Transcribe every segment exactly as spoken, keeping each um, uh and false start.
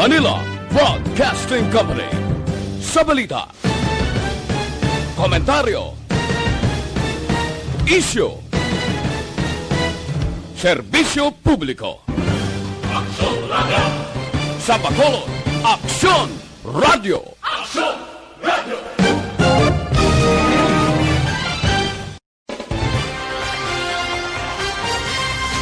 Manila Broadcasting Company. Sa balita, komentaryo, isyu, serbisyo publiko. Aksyon Radio. Sa Bacolod, Aksyon Radio. Aksyon Radio.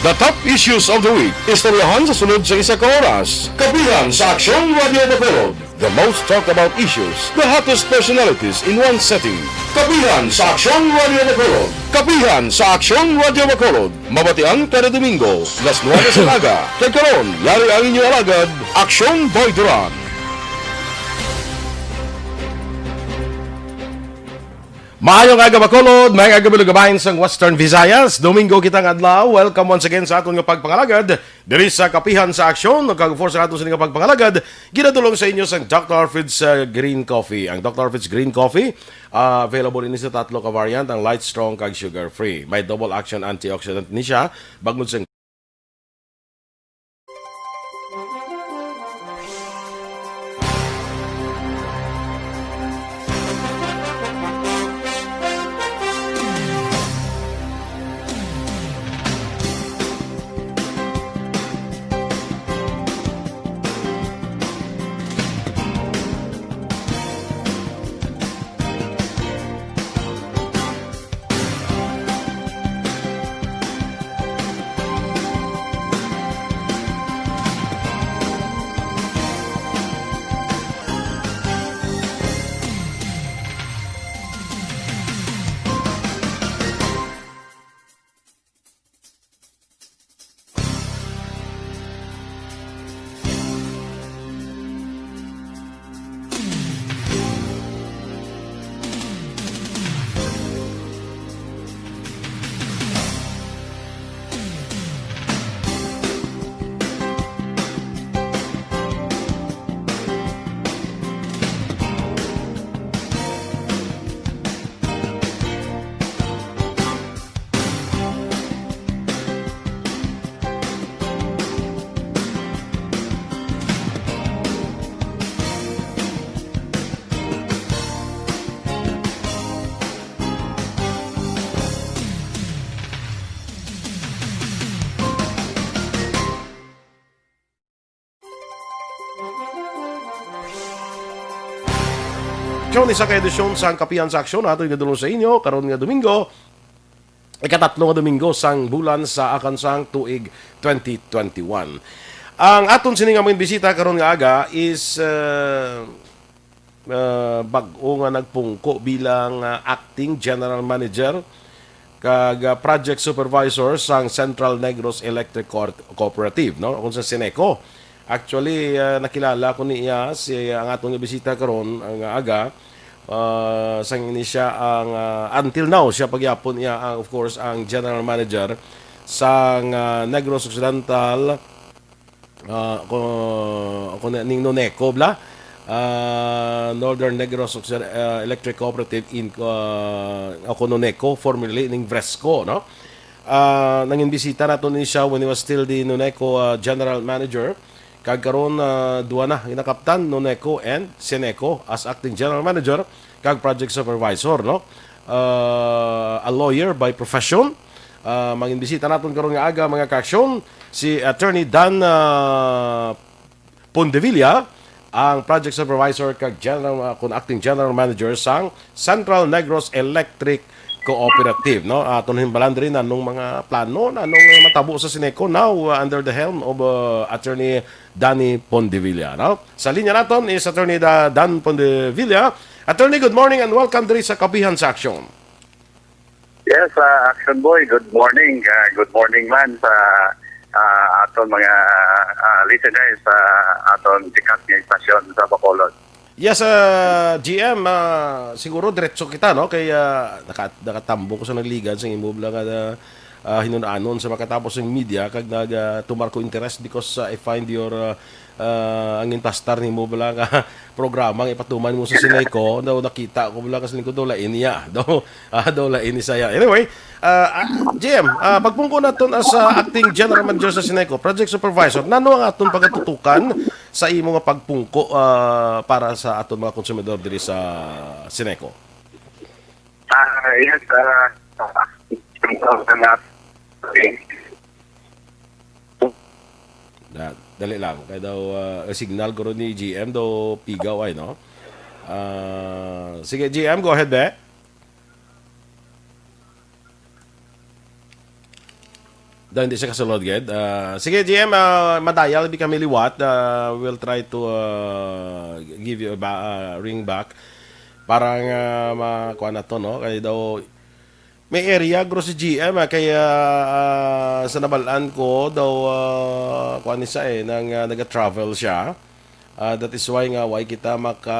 The top issues of the week. Istoryahan sa sunod sa isa ka oras. Kapihan sa Aksyon Radio Bacolod. The most talked about issues, the hottest personalities in one setting. Kapihan sa Aksyon Radio Bacolod. Kapihan sa Aksyon Radio Bacolod. Mabatian kada Domingo, las nuebe sa aga. Kag karon, yari ang inyo alagad, Aksyon Boy Duran. Maayong aga, Bacolod. Maayong aga, mga kabayan sang Western Visayas. Domingo kita nga adlaw. Welcome once again sa aton nga pagpangalagad diri sa Kapihan sa Aksyon. Kag for sa aton sini nga pagpangalagad, ginadulong sa inyo sang Doctor Alfred's, uh, Green Coffee. Ang Doctor Alfred's Green Coffee, uh, available ini sa tatlo ka variant, ang light, strong, kag sugar free. May double action antioxidant ni siya, bangod sa Karon, isa ka edisyon sang Kapihan sa Aksyon aton nga dulong sa inyo karon nga Domingo, ikatatlo nga Domingo sang bulan sa akan sang tuig twenty twenty-one. Ang aton sini nga mga bisita karon nga aga is, uh, uh, bag-o nga nagpungko bilang, uh, acting general manager kag, uh, project supervisor sang Central Negros Electric Cor-, Cooperative, no? Kung sa Ceneco. Actually, uh, nakilala ko niya si, ang aton nga bisita karon, ang aga, uh, sang ini siya ang, uh, until now, siya pagyapon niya ang, of course, ang general manager sang, uh, Negros Occidental, uh, ko, ko na, ning Noneco, bla? Uh, Northern Negros Occ-, uh, Electric Cooperative in, uh, ako Noneco, formerly ning Vresco, no? Uh, nangin bisita nato ni siya when he was still the Noneco, uh, general manager. Kag karon, ah, duha na ginakaptan, Noneco and Ceneco, as acting general manager kag project supervisor, no? Ah, a lawyer by profession. Ah, mangin bisita naton karon nga aga, mga kaaksyon, si Attorney Dan, ah, Pondevilla, ang project supervisor kag general, ah, kun acting general manager sang Central Negros Electric Cooperative, no? Aton himbalan diri na anong mga plano, na anong matabo sa Ceneco now, uh, under the helm of, uh, Attorney Danny Pondevilla, no? Sa linya naton is Attorney Da-, Dan Pondevilla. Attorney, good morning and welcome diri sa Kapihan sa Aksyon. Yes, uh, Action Boy, good morning. Uh, good morning man sa, uh, aton mga, uh, listeners sa aton sikat nga istasyon sa Bacolod. Yes, ah, G M, ah, siguro diretso kita, no? Kay, ah, naka-, nakatambok ko sa nagligan sa imo bala nga, ah, ah, hinun-anon sa makatapos ng media kag nag, ah, tumar ko interest because, ah, I find your, ah, ah, ang impastar nimo bala nga programa nga ipatuman mo sa Sineco, daw nakita ko bala kasi ko daw lain niya. Daw, ah, daw lain ni saya. Anyway, ah, ah, G M, ah, pagpungko naton as, ah, acting general manager sa Sineco, project supervisor, nano ang aton pagatutukan sa imo nga pagpungko, ah, para sa aton mga konsumidor diri sa Sineco? Ah, yes, ah, okay. Da, dali lang. Kaya daw, ah, signal ko rin ni G M daw pigaw ay, no? Ah, sige, G M, go ahead, be. Daw hindi siya kasulod, gid. Ah, sige, G M, ah, madayal di kami liwat. Ah, we'll try to, ah, give you a ba- ah, ring back para nga makuha na to, no? Kaya daw, may area gro si G M, ah, kaya, ah, sa nabalaan ko daw, ah, kuha ni siya eh, nang, ah, naga-travel siya. Ah, that is why nga why kita maka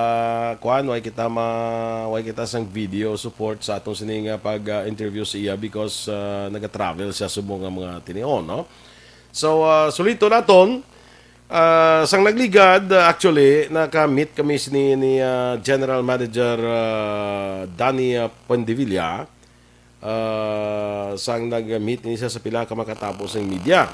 kuan, why kita ma why kita sang video support sa atong sini nga pag, ah, interview sa iya because, ah, naga-travel siya subong nga mga tinion, no? So, ah, sulito naton, ah, sang nagligad, ah, actually naka-meet kami sini ni, ah, General Manager, ah, Danny, ah, Pandevilla. Ah, sang nag-meet ni siya sa pila ka makatapos ng media.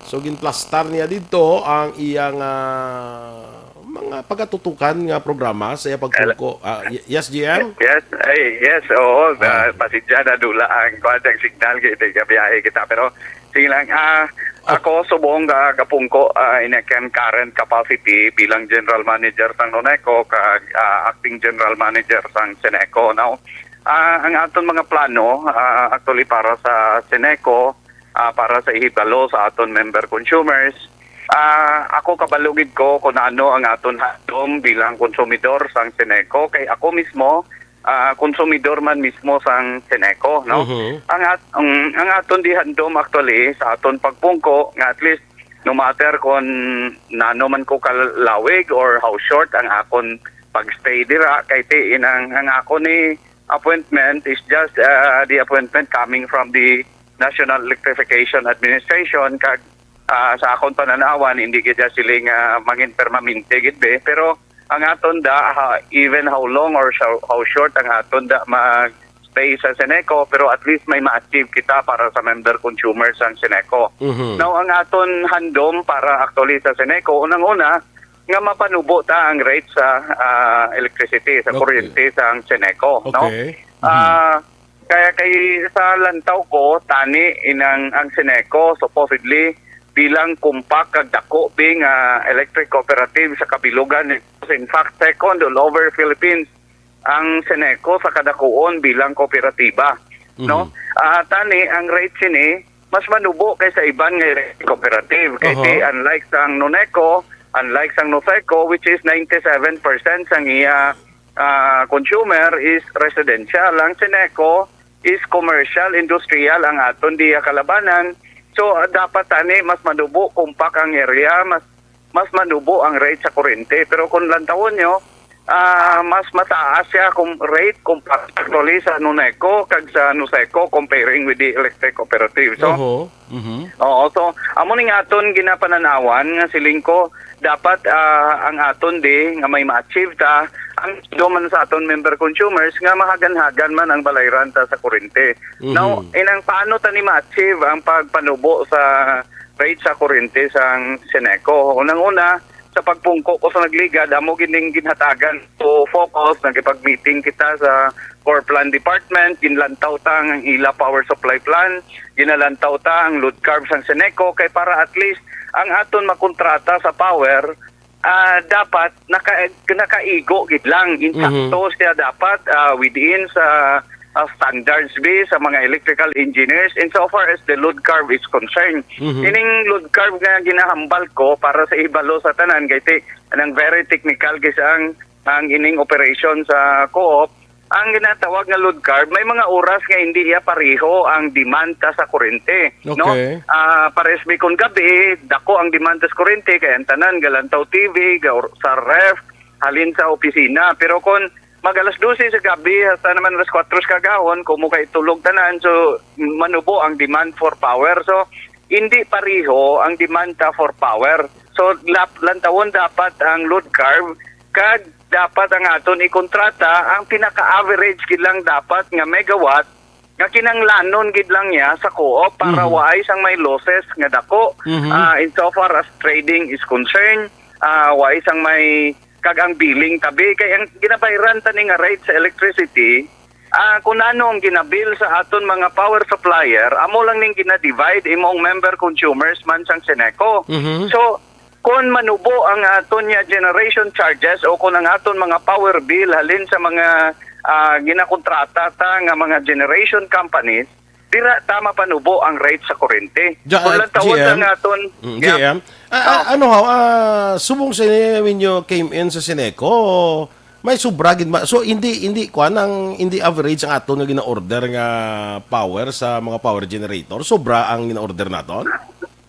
So, ginplastar niya dito ang iyang, ah, mga pagatutukan nga programa sa iya pagpungko. Ah, y- yes, G M? Yes, ay, yes, oo. Ah. Ah, pasensya na dula ang kuwan ang signal kay taga biyahe kita, pero sige lang. Ah, ako subong ga kapungko, ah, in a can current capacity bilang general manager sang Noneco kag, ah, acting general manager sang Seneco, no? Ah, ang aton mga plano, ah, actually para sa Seneco, ah, para sa ihibalo sa aton member consumers, ah, ako kabalo gid ko kung ano ang aton handom bilang konsumidor sang Seneco, kay ako mismo, ah, konsumidor man mismo sang Seneco, no? Mhm. Ang at, ang, ang aton di handom actually sa aton pagpungko nga at least no matter kung nano man ko kalawig or how short ang akon pagstay dira, kay ti inang ang akon ni appointment is just, uh, the appointment coming from the National Electrification Administration, kag, ah, sa akon pananawan hindi gid siya sila nga mangin permanente gid be, pero ang aton da, ha, even how long or so, how short ang aton da mag stay sa Seneco, pero at least may ma-achieve kita para sa member consumers sang Seneco. Mhm. Now, ang aton handom para actually sa Seneco, unang-una, nga mapanubo ta ang rate sa, ah, electricity, sa Okay. kuryente sang Seneco, no? Okay. Ah, kaya kay sa lantaw ko, tani inang ang Seneco supposedly bilang compact kag dako bing, ah, electric cooperative sa kabilugan. In fact, second all over Philippines ang Seneco sa kadakuon bilang kooperatiba, no? Mhm. Ah, tani ang rate sini mas manubo kay sa iban nga electric cooperative. Kay Aha. di, unlike sang Noneco, unlike sang Noseco, which is ninety-seven percent sang iya, ah, consumer is residential, ang Seneco is commercial, industrial ang aton diya kalabanan. So, ah, dapat tani mas manubo, compact ang area, mas mas manubo ang rate sa kurente. Pero kung lantawon nyo, ah, mas mataas siya kung rate kung actually sa Noneco kag sa Noseco comparing with the electric cooperative. So, Oho. Mhm. Oo, so amo ning aton ginapananawan nga siling ko dapat, ah, ang aton di nga may ma-achieve ta ang do man sa aton member consumers nga mahagan-hagan man ang balayran ta sa kurente. Mhm. Now, inang paano ta ni ma-achieve ang pagpanubo sa rate sa kurente sang Seneco? Unang-una, sa pagpungko ko sa nagligad, amo gining ginhatagan ko focus, nagipag-meeting kita sa Core Plan Department, ginlantaw ta ang ila power supply plan, ginalantaw ta ang load curve sang Seneco, kay para at least ang aton makontrata sa power, ah, dapat naka, nakaigo gid lang, insakto siya dapat, ah, within sa, ah, standards bi sa mga electrical engineers. And so far as the load curve is concerned, Mhm. ining load curve nga ginahambal ko para sa ibalo sa tanan, kay ti, nang very technical gid ang, ang ining operation sa co-op, ang ginatawag nga load curve, may mga oras nga hindi iya pareho ang demand ta sa kurente, no? Okay. Ah, pares bi kung gabi, dako ang demand ta sa kurente, kay ang tanan galantaw T V, ga-, sa ref, halin sa opisina. Pero kung mag alas dose sa gabi hasta naman alas kuwatro sa kagahon, kumo kay tulog tanan, so manubo ang demand for power. So, hindi pareho ang demand ta for power. So, lap-, lantawon dapat ang load curve, kag dapat ang aton ikontrata ang pinaka-average gid lang dapat nga megawatt nga kinahanglanon gid lang niya sa co-op para Mhm. waay sang may losses nga dako. Mhm. Ah, in so far as trading is concerned, ah, waay sang may, kag ang billing tabi kay ang ginabayran ta ni nga rate sa electricity, ah, kung ano ang ginabill sa aton mga power supplier, amo lang ning gina-divide imong member consumers man sang Ceneco. Mhm. So, kung manubo ang aton nga generation charges o kung ang aton mga power bill halin sa mga, ah, ginakontrata ta nga mga generation companies, dira ta mapanubo ang rate sa kurente. Ja-, Kung ah, lang tawon G M? Ang aton, Mm, yeah. G M? Ah, ah, Oh. ano haw, ah, subong sa inyo came in sa Ceneco, may sobra gid ma-, so hindi, hindi kwan ang, hindi average ang aton nga gina-order nga power sa mga power generator? Sobra ang gina-order naton?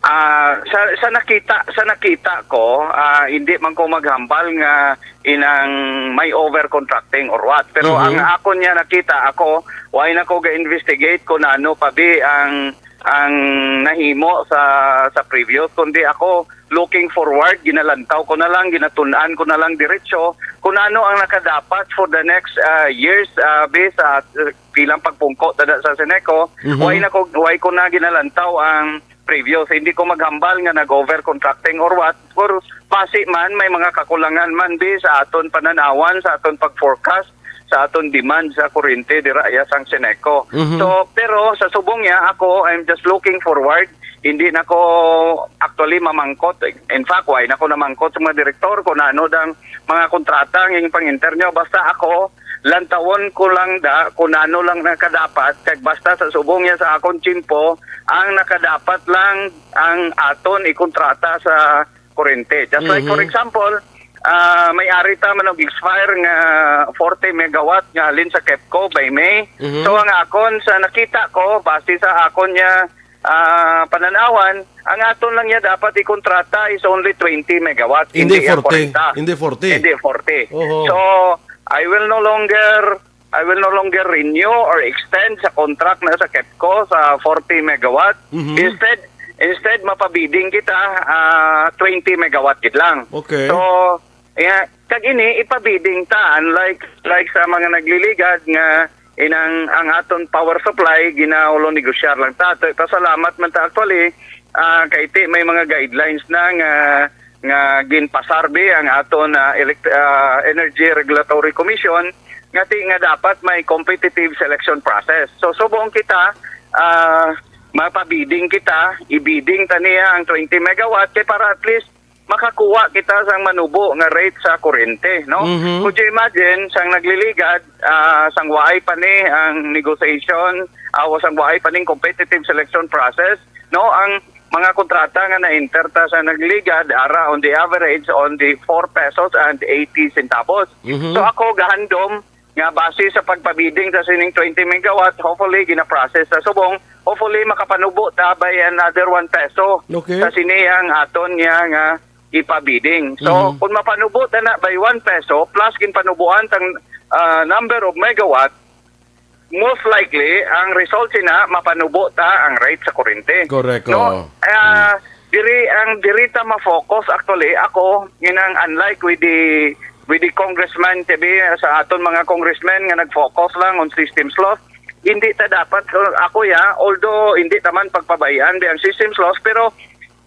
Ah, sa, sa nakita, sa nakita ko, ah, hindi man ko maghambal nga inang may overcontracting or what. Pero Mhm. ang akon niya nakita, ako, why na ko ga-investigate kung ano pa bi ang, ang nahimo sa, sa previous, kundi ako, looking forward, ginalantaw ko na lang, ginatun-an ko na lang diretso kung ano ang nakadapat for the next, ah, years, ah, bi sa, ah, bilang pagpungko tada sa Ceneco. Mhm. Why na ko, why ko na ginalantaw ang previous. Hindi ko maghambal nga nag-overcontracting or what. Or basi man, may mga kakulangan man bi sa aton pananawan, sa aton pag-forecast, sa aton demand sa kuryente dira iya sang Ceneco. Mhm. So, pero sa subong niya, ako, I'm just looking forward. Hindi na ko actually mamangkot. In fact, why na ko namangkot sa mga direktor kung ano dang mga kontrata ang iyang pang-enter nyo. Basta ako, lantawon ko lang da kung ano lang nakadapat. Kag basta sa subong niya sa akon tiyempo, ang nakadapat lang ang aton ikontrata sa kurente. Just like, for Mhm. example, ah, may ari ta man og expire nga forty megawatt nga halin sa KEPCO by May. Mhm. So, ang akon, sa nakita ko, base sa akon niya, ah, pananawan, ang aton lang niya dapat ikontrata is only twenty megawatt, Hindi hindi ang forty. kwarenta. Hindi forty. Hindi forty. Oho. So, I will no longer I will no longer renew or extend sa contract na sa KEPCO sa forty megawatt. Mhm. Instead, instead mapabidding kita, ah, twenty megawatt gid lang. Okay. So, yeah, kag ini ipabidding ta, unlike, like sa mga nagliligad nga inang ang aton power supply ginaulo negosyar lang ta. Ato, pasalamat man ta actually, ah, kay ti may mga guidelines na nga nga ginpasar bi ang aton, ah, elect-, ah, Energy Regulatory Commission nga ti-, nga dapat may competitive selection process. So, subong kita, ah, mapabidding kita, ibidding ta niya ang twenty megawatt kay para at least makakuha kita sang manubo nga rate sa kuryente, no? Mhm. Could you imagine, sang nagliligad, ah, sang waay pa ni ang negotiation, ah, o sang waay pa ning competitive selection process, no? Ang mga kontrata nga na-enter ta sa nagligad, ara, on the average, on the four pesos and eighty centavos. Mhm. So, ako, gahandom nga base sa pagpabidding sa sining twenty megawatt, hopefully, ginaprocess sa subong, hopefully, makapanubo ta by another one peso Okay. sa sini ang aton niya nga ipabidding. So, Mhm. kung mapanubo ta na by one peso, plus ginpanubuan tang, ah, number of megawatt, most likely, ang result sina, mapanubo ta ang rate sa kurente. Correct, No? oo. Ah, diri, ang diri ta ma-focus, actually, ako, inang unlike with the, with the congressman, tabi, sa aton mga congressmen nga nag-focus lang on systems loss, hindi ta dapat, ako ya, although hindi ta man pagpabayaan di ang systems loss, pero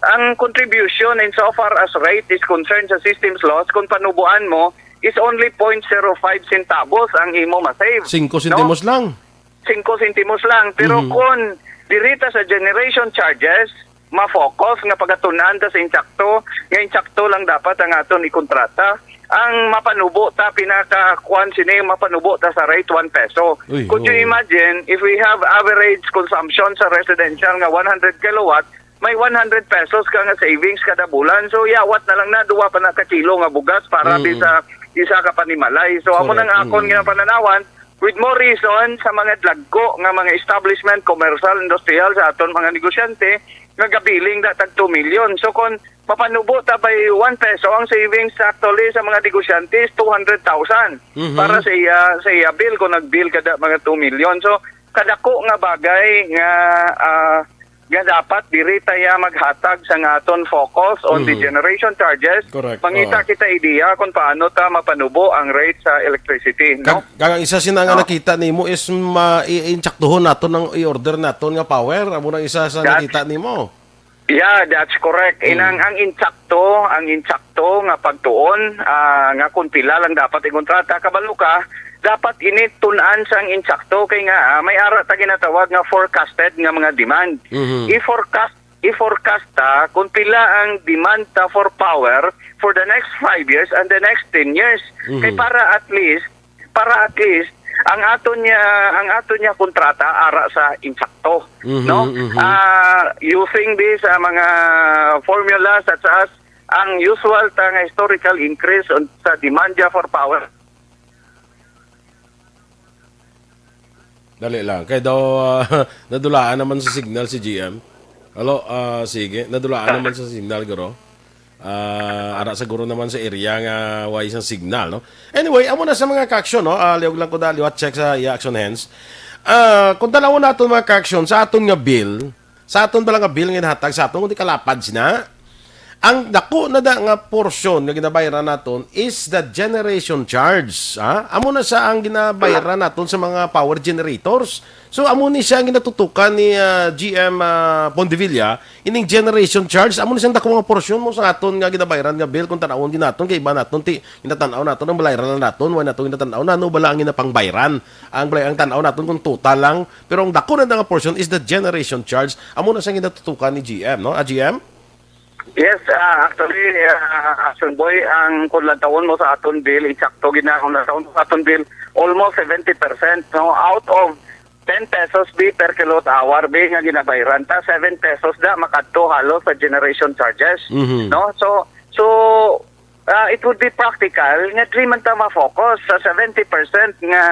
ang contribution in so far as rate is concerned sa systems loss, kung panubuan mo, is only point zero five centavos ang imo ma-save. Singko No? sentimos lang. Singko sentimos lang. Pero Mhm. kung diri ta sa generation charges, ma-focus nga pagatun-an ta sa insakto, nga insakto lang dapat ang aton ikontrata. Ang mapanubo ta, pinaka-, kuwan sini, mapanubo ta sa rate one peso. Uy, Could you oo. imagine, if we have average consumption sa residential nga one hundred kilowatt, may one hundred pesos ka nga savings kada bulan. So, yawat na lang na, duwa pa na ka kilo nga bugas para Mm. di sa isa ka panimalay. So, amo Correct. nang akon Mm. nga pananawan, with more reason sa mga dagko nga mga establishment, commercial, industrial, sa aton mga negosyante, nga gabiling na tag two million. So kung mapanubo ta by one peso, ang savings actually sa mga negosyante is two hundred thousand Mhm. para sa iya, sa iya bill kung nag-bill kada mga two million. So kadako nga bagay nga, ah, nga dapat diri ta iya maghatag sa nga aton focus on the Mhm. generation charges. Correct. Mangita Oo. kita idea kung paano ta mapanubo ang rate sa electricity, no? Kag, kag ang isa sina nga Oo. nakita nimo is ma-, i-, i-, insaktuhon naton ang i-order naton nga power. Amo nang isa sa That's nakita nimo. Yeah, that's correct. Mm. Inang ang insakto, ang insakto nga pagtuon, ah, nga kung pila lang dapat ikontrata, kabalo ka, dapat ini tun-an sang insakto kay nga, ah, may ara ta ginatawag nga forecasted nga mga demand. Mhm. I-forecast, i-forecast ta kung pila ang demand ta for power for the next five years and the next ten years. Kay Mhm. para at least para at least ang aton niya, ang aton niya kontrata ara sa insakto, Mhm, no? mhm. Ah, using this, ah, mga formula such as ang usual ta nga historical increase on, sa demand niya for power. Dali lang. Kay daw, ah, nadulaan naman sa signal si G M. Hello, ah, sige. Nadulaan naman sa signal, guro. Ah, ara siguro naman sa area nga way sang signal, no? Anyway, amo na sa mga ka-aksyon, no? Ah, liog lang ko da, liwat check sa iya action hands. Ah, kung tanawon naton mga ka-aksyon, sa aton nga bill, sa aton bala nga bill nga inahatag sa aton, kundi kalapad sina. Ang dako na da nga porsyon nga ginabayaran naton is the generation charge, ha? Amo na sa ang ginabayaran naton sa mga power generators. So, amo ni siya ang ginatutukan ni, ah, G M, ah, Pondevilla, ining generation charge. Amo ni siya ang dako nga porsyon mo sa aton nga ginabayaran nga bill kung tanawon gid naton kay iba naton ti ginatan-aw naton ang balayran lang naton, wala naton ginatan-aw na ano bala ang ginapangbayran. Ang balay, ang tan-aw naton kung total lang, pero ang dako na nga porsyon is the generation charge. Amo na siya ang ginatutukan ni G M, no? Ah, G M? Yes, ah, actually, ah, Action Boy, ang kung lantawon mo sa aton bill, insakto gid na kung lantawon mo sa aton bill, almost seventy percent, no, out of ten pesos bi per kilowatt hour bi nga ginabayran ta, seven pesos da makadto halos sa generation charges, Mhm. no? So, so, ah, it would be practical nga diri man ta ma-focus sa seventy percent nga,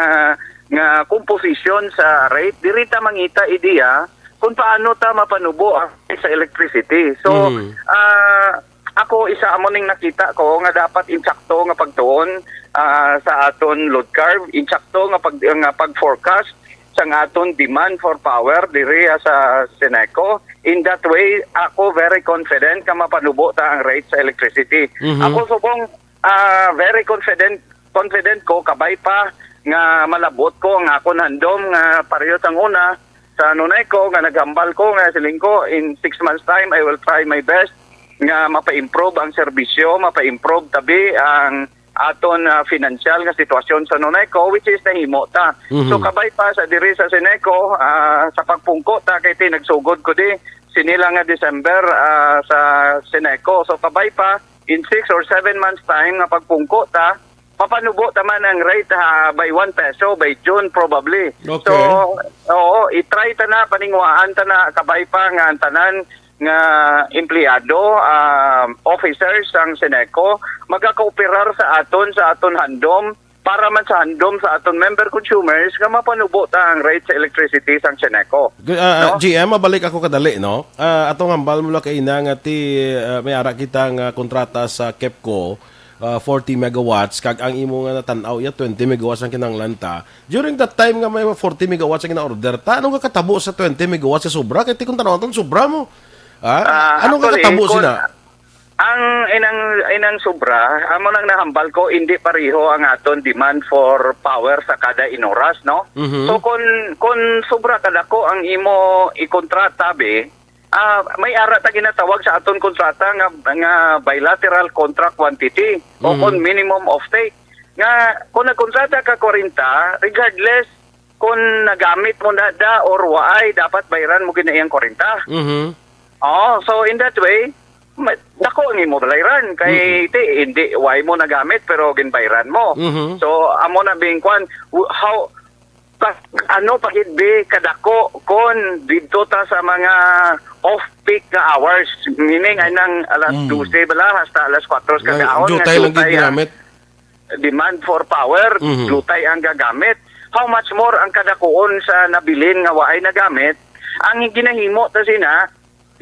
nga composition sa rate, diri ta mangita idea kung paano ta mapanubo ang sa electricity. So, Mhm. ah, ako, isa amo ning nakita ko nga dapat insakto nga pagtuon, ah, sa aton load curve, insakto nga pag-, nga pag-forecast sang aton demand for power diri, ah, sa Ceneco. In that way, ako very confident nga mapanubo ta ang rate sa electricity. Mhm. Ako subong, ah, very confident, confident ko, kabay pa nga malabot ko ang akon handom nga pareho sang una sa Noneco nga naghambal ko nga siling ko, in six months time, I will try my best nga mapa-improve ang serbisyo, mapa-improve tabi ang aton, ah, financial nga sitwasyon sa Noneco, which is nahimo ta. Mhm. So, kabay pa sa diri sa Ceneco, ah, sa pagpungko ta kay ti nagsugod ko di sini lang nga December, ah, sa Ceneco. So, kabay pa in six or seven months time nga pagpungko ta, mapanubo ta man ang rate, ha, by one peso by June probably. Okay. So, oo, i-try ta na, paninguhaan ta na, kabay pa nga ang tanan nga empleyado, ah, officers sang Ceneco, magakooperar sa aton, sa aton handom, para man sa handom sa aton member consumers nga mapanubo ta ang rate sa electricity sang Ceneco. G-, ah, No? G M, mabalik ako kadali, no? Ah, atong hambal mo lang kaina nga ti, ah, may ara kita nga kontrata sa KEPCO, ah, forty megawatts, kag ang imo nga natan-aw iya twenty megawatts ang kinahanglan ta. During that time nga may forty megawatts ang gina-order ta, ano nga katabo sa twenty megawatts sa sobra? Kay ti kung tanaw naton, sobra mo. Ah, Ah, ano nga actually, katabo kung sina? ang inang, inang sobra, amo nang nahambal ko, hindi pareho ang aton demand for power sa kada inoras, no? Mhm. So, kung, kung sobra kadako ang imo ikontrata, be, ah, may ara ta ginatawag sa aton kontrata nga, nga bilateral contract quantity o Mhm. kung minimum offtake. Nga, kung nagkontrata ka kwarenta, regardless kung nagamit mo na da or waay, dapat bayran mo gina iyang kwarenta. Mhm. Oh, so in that way, ma-, dako ang imo balayran kay Mm-mm. ti, hindi, waay mo nagamit pero ginbayran mo. Mhm. So, amo na bing kwan, w-, how, pa, ano pa gid bi kadako kon didto ta sa mga off-peak nga hours, meaning ay nang alas Mm. dose bala hasta alas kuwatro sa Ay, kagaon nga jutay lang gid jutay ang ginamit. demand for power, Mhm. jutay ang gagamit. How much more ang kadakuon sa nabilin nga waay nagamit? Ang ginahimo ta sina,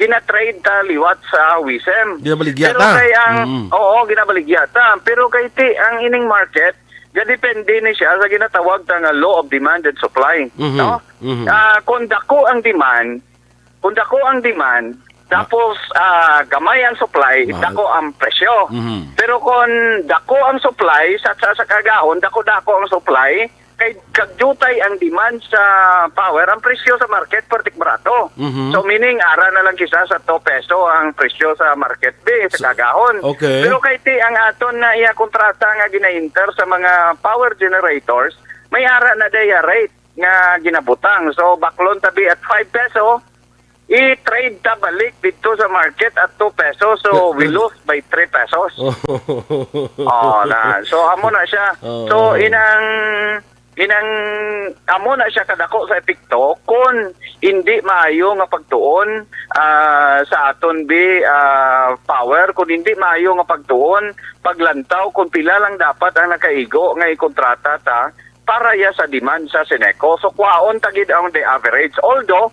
gina-trade ta liwat sa WISM. Ginabaligya Pero ta. kay ang, Mm. oo, ginabaligya ta. Pero kay ti, ang ining market, gadepende ni siya sa ginatawag ta nga law of demand and supply, Mhm. no? Mhm. Ah, kung dako ang demand, kung dako ang demand, Ma- tapos, ah, gamay ang supply, Ma- dako ang presyo. Mhm. Pero kung dako ang supply, sa, sa, sa kaagahon, dako-dako ang supply, kay kag diutay ang demand sa power, ang presyo sa market pertik barato. Mhm. So, meaning, ara na lang kisa sa two peso ang presyo sa market, be, sa Sa kaagahon. okay. Pero kay ti ang aton na iya kontrata nga gina-enter sa mga power generators, may ara na daya rate nga ginabutang. So, baklon tabi at five peso, i-trade ta balik dito sa market at two pesos. So, we lose by three pesos. Oh, na. So, amo na siya. Oo. So, inang, inang, amo na siya kadako sa epekto kung hindi maayo nga pagtuon, ah, sa aton bi, ah, power, kung hindi maayo nga pagtuon, paglantaw kung pila lang dapat ang nakaigo nga ikontrata ta para ya sa demand sa Seneco. So, kwaon ta gid ang the average. Although,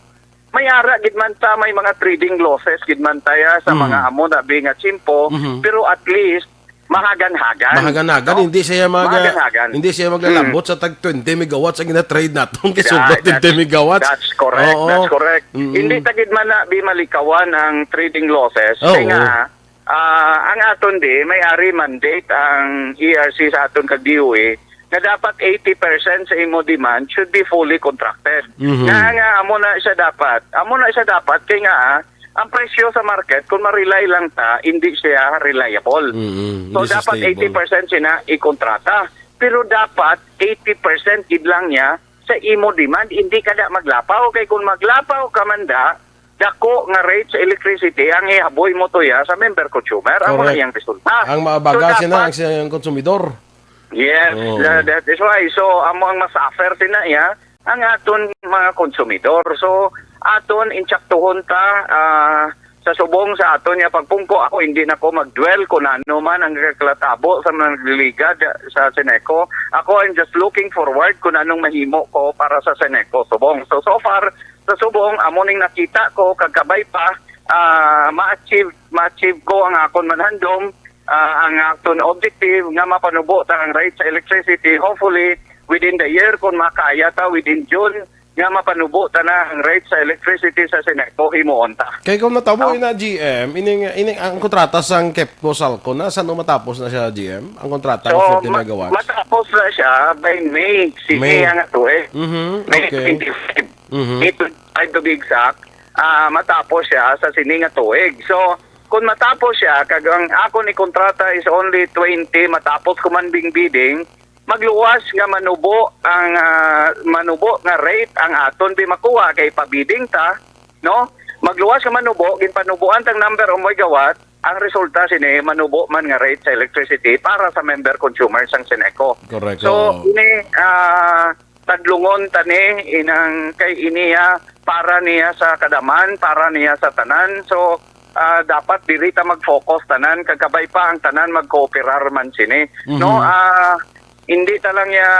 may ara gid man ta, may mga trading losses gid man ta ya sa Mm. mga amo na bi nga tiyempo, Mhm. pero at least, mahagan-hagan, Mahagan-hagan, no? hindi siya mag-, Mahagan-hagan. hindi siya maglalabot Mm. sa tag twenty megawatts ang gina-trade naton kay Yeah, sobra that's, twenty megawatts. that's correct, Oo. that's correct. Mm-mm. Hindi ta gid man na bi malikawan ang trading losses. Oo. Kay nga, ah, ang aton di, may ari mandate ang E R C sa aton kag D O E nga dapat eighty percent sa imo demand should be fully contracted. Mhm. Nga, nga, amo na siya dapat. Amo na siya dapat kay nga, ah, ang presyo sa market, kung ma-rely lang ta, hindi siya reliable. Mm-mm. So, Hindi dapat sustainable. eighty percent sina ikontrata. Pero dapat eighty percent gid lang niya sa imo demand, hindi ka na maglapaw. Kay kung maglapaw ka man da, dako nga rate sa electricity ang ihaboy mo to ya sa member consumer. Amo na Correct. iyang resulta. Ang maabaga So, sina dapat ang, ang konsumidor. Yes, Oo. tha-, that is why. So, amo ang masuffer sina iya, ang aton mga konsumidor. So, aton insaktuhon ta, ah, sa subong sa aton nga pagpungko. Ako, hindi na ko mag-dwell kung ano man ang kalatabo sa mga nagligad sa Seneco. Ako, I'm just looking forward kung anong mahimo ko para sa Seneco subong. So, so far, sa subong, amo ning nakita ko, kagkabay pa, ah, ma-achieve, ma-achieve ko ang akon manhandom, ah, ang aton objective nga mapanubo ta ang rate sa electricity. Hopefully, within the year, kung makaya ta, within June, nga mapanubo ta na ang rate sa electricity sa Seneco, himuon ta. Kay kung natabo Oh. ina, G M, ining, ining ang kontrata sang KEPCO Salcon na, saan matapos na siya, G M? Ang kontrata So, ng forty ma-, megawatts? matapos na siya by May, sige, May. ang atuig. Mhm, May okay. twenty-five. Mhm. May twenty-five to be exact. Ah, matapos siya sa sini nga tuig. So, kung matapos siya, kag ang akon ikontrata is only twenty, matapos ko man bing bidding, magluwas nga manubo ang, ah, manubo nga rate ang aton di makuha kay pa-bidding ta, no? Magluwas nga manubo, ginpanubuan tang number of megawatt, ang resulta sini manubo man nga rate sa electricity para sa member consumers sang Seneco. Correct, So, oo. ini, ah, tadlungon ta ni inang kay ini, ah, para niya sa kadaman, para niya sa tanan. So, ah, dapat diri ta mag-focus tanan, kag kabay pa ang tanan magkooperar man sini. Mhm. No, ah, hindi ta lang ya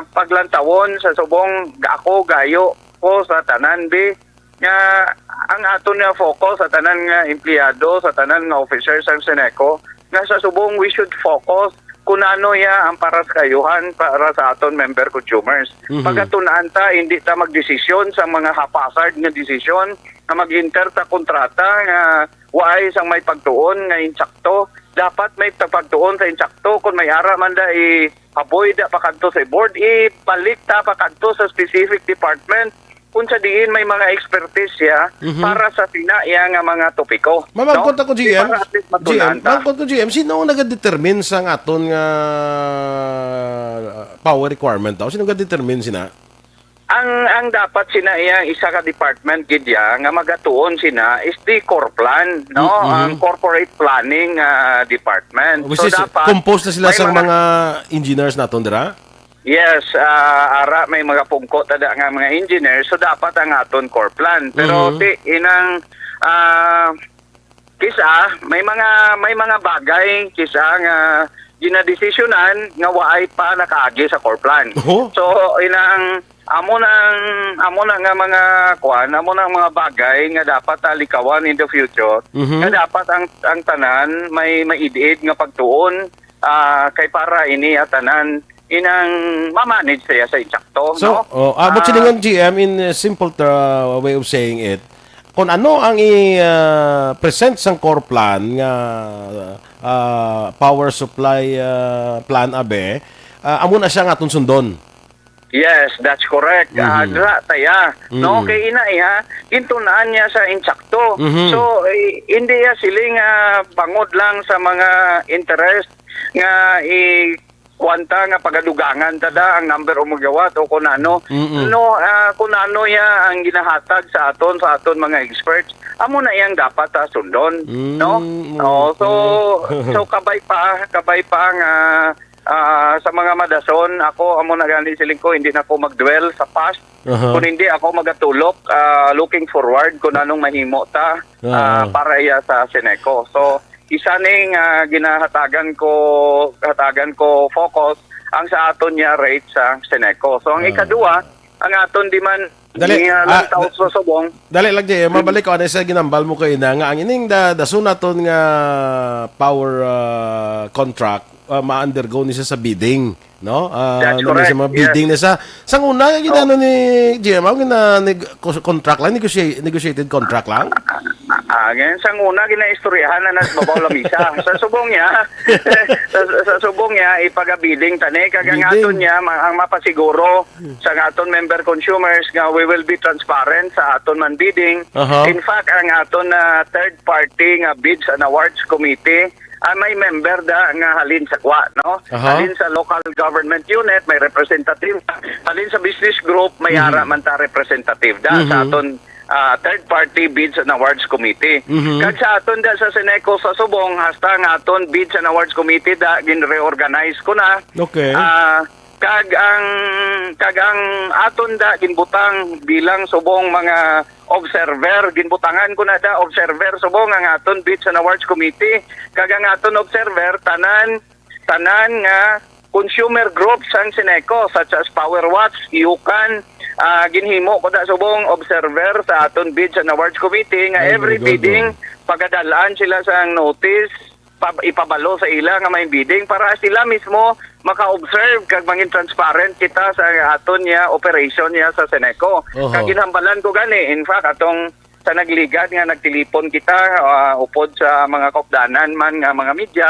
paglantawon sa subong, ako gayo ko sa tanan, bi, nga ang aton nga focus sa tanan nga empleyado, sa tanan nga officers sang Seneco, nga sa subong we should focus kung ano ya ang para sa kayuhan, para sa aton member consumers. Mhm. Pagatun-an ta, hindi ta magdesisyon sa mga haphazard nga desisyon nga mag-enter ta kontrata nga waay sang may pagtuon nga insakto. Dapat may pagtuon sa insakto. Kung may ara man da, i-avoid da pa kadto sa board, ibalik ta pa kadto sa specific department kung sa diin may mga expertise siya Mhm. para sa sina iya nga mga topiko. Mamangkot No? ako, Di G M. para at least G M, matun-an ta. Mangkot ko, G M, sino ang nagadetermine sa aton nga, uh, power requirement daw? Sino nagadetermine sina? Ang, ang dapat sina iya isa ka department gid ya nga magatuon sina is the CORPLAN, no? Mm-hmm. Ang corporate planning, ah, department. Which So, is, dapat composed na sila may sa mga mga engineers naton dira? Yes, ah, ara may mga pungko tada nga mga engineers, so dapat ang aton CORPLAN. Pero Mhm. ti inang, ah, kisa may mga, may mga bagay kisa nga ginadesisyonan nga waay pa nakaagi sa CORPLAN. Oho. So, inang Amo na ang, amo na nga mga kuan, amo na ang mga bagay nga dapat talikawan in the future, Mhm. nga dapat ang, ang tanan may maid-id nga pagtuon, ah, kay para ini, ah, tanan inang ma-manage siya sa insakto, So, no? oh, ah, but Ah, silingon, G M, in a simple ter-, way of saying it, kung ano ang i-, ah, present sang core plan nga, ah, power supply, ah, plan, abi, ah, amo na siya nga aton sundon. Yes, that's correct. Ah, Mhm. Dra, taya. No, Mm. Kay ina, iha, gintunaan niya sa insakto. Mhm. So, eh, hindi ya siling, ah, bangod lang sa mga interest nga i-, kwanta nga pagadugangan ta da ang number o magawat o kung ano. Mm-mm. No, ah, kung ano ya ang ginahatag sa aton, sa aton mga experts. Amo na yang dapat, ah, sundon, Mm, no? Oh, so, okay. So kabay pa, kabay pa nga, ah, sa mga madason, ako, amo na gani siling ko, hindi na ko mag-dwell sa past. Aha. Kung hindi ako magatulok, ah, looking forward kung anong mahimo ta, Ah. ah, para iya sa Seneco. So, isa ning, ah, ginahatagan ko, hatagan ko focus ang sa aton niya rate sa Seneco. So, ang Ah. ikadua, ang aton demand Dali, ni, ah, ah, lantaw da-, sa subong. Dali lang, Jay. Mm. Mabalik ko, ano sa ginambal mo kayo na nga, ang ining da-, dason naton nga power, ah, contract, ah, ma-undergo ni siya sa bidding, no? Ah, That's na may sa correct, mga yes. bidding na sa, sang una, yung ginano ni G M, ang gina-, neg-, cos-, contract lang, negosya-, negotiated contract lang? Ah, ngayon, sang una, ginaistoryahan na nas babaw lamisa. Sa subong niya, sa, sa subong niya, ipaga-bidding tani, kag ang Bidding. aton niya, ma-, ang mapasiguro sa aton member consumers nga we will be transparent sa aton man bidding. Aha. In fact, ang aton na third party nga Bids and Awards Committee, ah, may member da nga halin sa kwa, no? Aha. Halin sa local government unit, may representative. Halin sa business group, may Mhm. ara man ta representative da sa Mhm. aton, ah, third party bids and awards committee. Mhm. Kag sa aton da sa Seneco sa Subong, hasta nga aton bids and awards committee da gin-reorganize ko na. Okay. Ah, kag ang, kag ang aton da ginbutang bilang subong mga observer, ginbutangan ko na da observer subong ang aton bids and awards committee. Kag ang aton observer, tanan, tanan nga consumer groups sang Seneco, such as Power Watch, Yukan, ah, ginhimo ko da subong observer sa aton bids and awards committee nga Ay, every very good, bidding, oh. pagadalaan sila sang notice, pa-, ipabalo sa ila nga may bidding para sila mismo maka-observe kag mangin transparent kita sa aton niya operation niya sa Seneco. Oho. Kag ginhambalan ko gani, in fact, atong sa nagligad nga nagtilipon kita, ah, upod sa mga kaupdanan man nga mga media,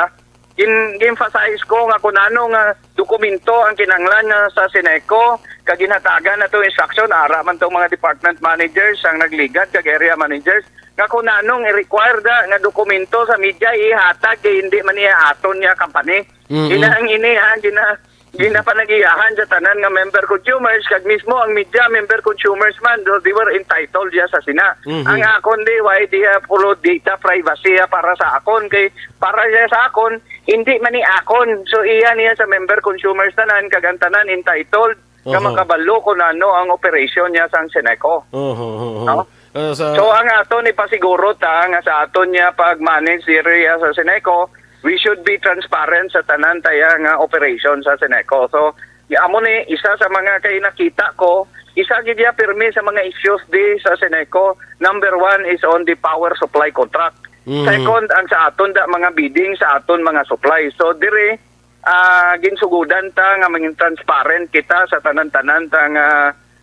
gin-, gin-emphasize ko nga kung ano nga dokumento ang kinahanglan nga sa Seneco, kag ginhatagan nato instruction, ara man tong mga department managers, ang nagligad, kag area managers, nga kung anong i-require da nga dokumento sa media ihatag kay hindi man niya aton niya company. Mm-mm. Ina ang ini, ha, gina-, ginapanagiyahan sa tanan nga member consumers, kag mismo ang media member consumers man, so they were entitled diya sa sina. Mhm. Ang akon di, why diya puro data privacy, ha, para sa akon, kay para siya sa akon, hindi man ni akon. So, iya niya sa member consumers tanan, kag ang tanan entitled nga Oho. makabalo kung ano ang operation niya sang Seneco. Oho, oho, oho. No? Ah, sa So, ang aton ipasiguro ta nga sa aton niya pag-manage diri sa Seneco, we should be transparent sa tanan taya nga operation sa Seneco. So, amo ni isa sa mga kay nakita ko, isa gid ya pirmi sa mga issues di sa Seneco. Number one is on the power supply contract. Mhm. Second, ang sa aton da mga bidding sa aton mga supply. So, diri, ah, ginsugudan ta nga mangin transparent kita sa tanan-tanan ta nga,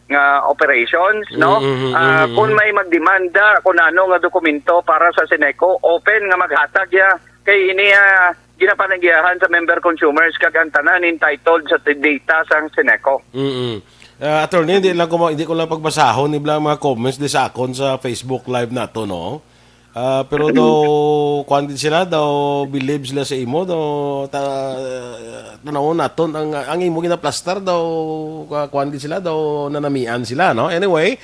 nga operations, no? Mm, mm, Ah, mm, kung mm. may magdemanda kung ano nga dokumento para sa Seneco, open nga maghatag ya. Kay ini, ah, ginapanagiyahan sa member consumers kag ang tanan entitled sa t-, data sang Seneco. Mm-mm. Ah, attorney, hindi lang ko ma-, hindi ko lang pagbasahon ni mga comments di sa akon sa Facebook Live nato, no? Ah, pero daw, kuwan gid sila, daw believe sila sa imo, daw ta-, tanawon naton ang, ang imo ginaplastar, daw, ka-, kuwan gid sila, daw nanamian sila, no? Anyway,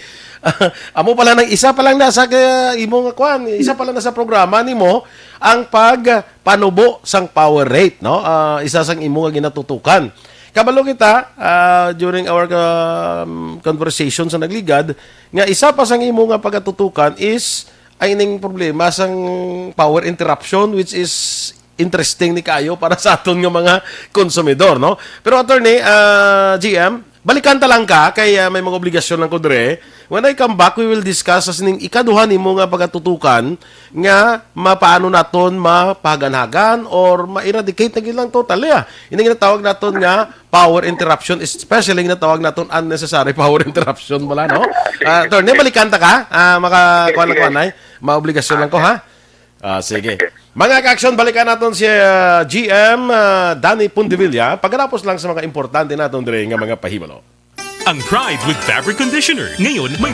amo pala nang isa pa lang na sa ka-, imo nga kuwan, isa pa lang na sa programa nimo ang pagpanubo sang power rate, no? Ah, isa sang imo nga ginatutukan. Kabalo kita, ah, during our, um, conversation sa nagligad, nga isa pa sang imo nga pagatutukan is ay ning problema sang power interruption, which is interesting ni kayo para sa aton nga mga konsumidor, no? Pero, Attorney, ah, G M, Balikan ta lang ka, kay, ah, may mga obligasyon lang ko dire. When I come back, we will discuss sa sining ikaduha nimo nga pagatutukan nga mapaano naton mapahaganhagan or ma-eradicate na gid lang totally, ah. Ini ginatawag naton nga power interruption, especially ginatawag naton unnecessary power interruption, wala, no? Ah, attorney, balikan ta ka. Ah, maka-, kuwan lang, kuwan, ay. Maobligasyon lang ko, ha? Ah, sige. Mga ka-aksyon, balikan naton si, ah, G M, ah, Danny Pundevilla. Pagkatapos lang sa mga importante naton dire nga mga pahibalo. Ang Pride with Fabric Conditioner. Ngayon, may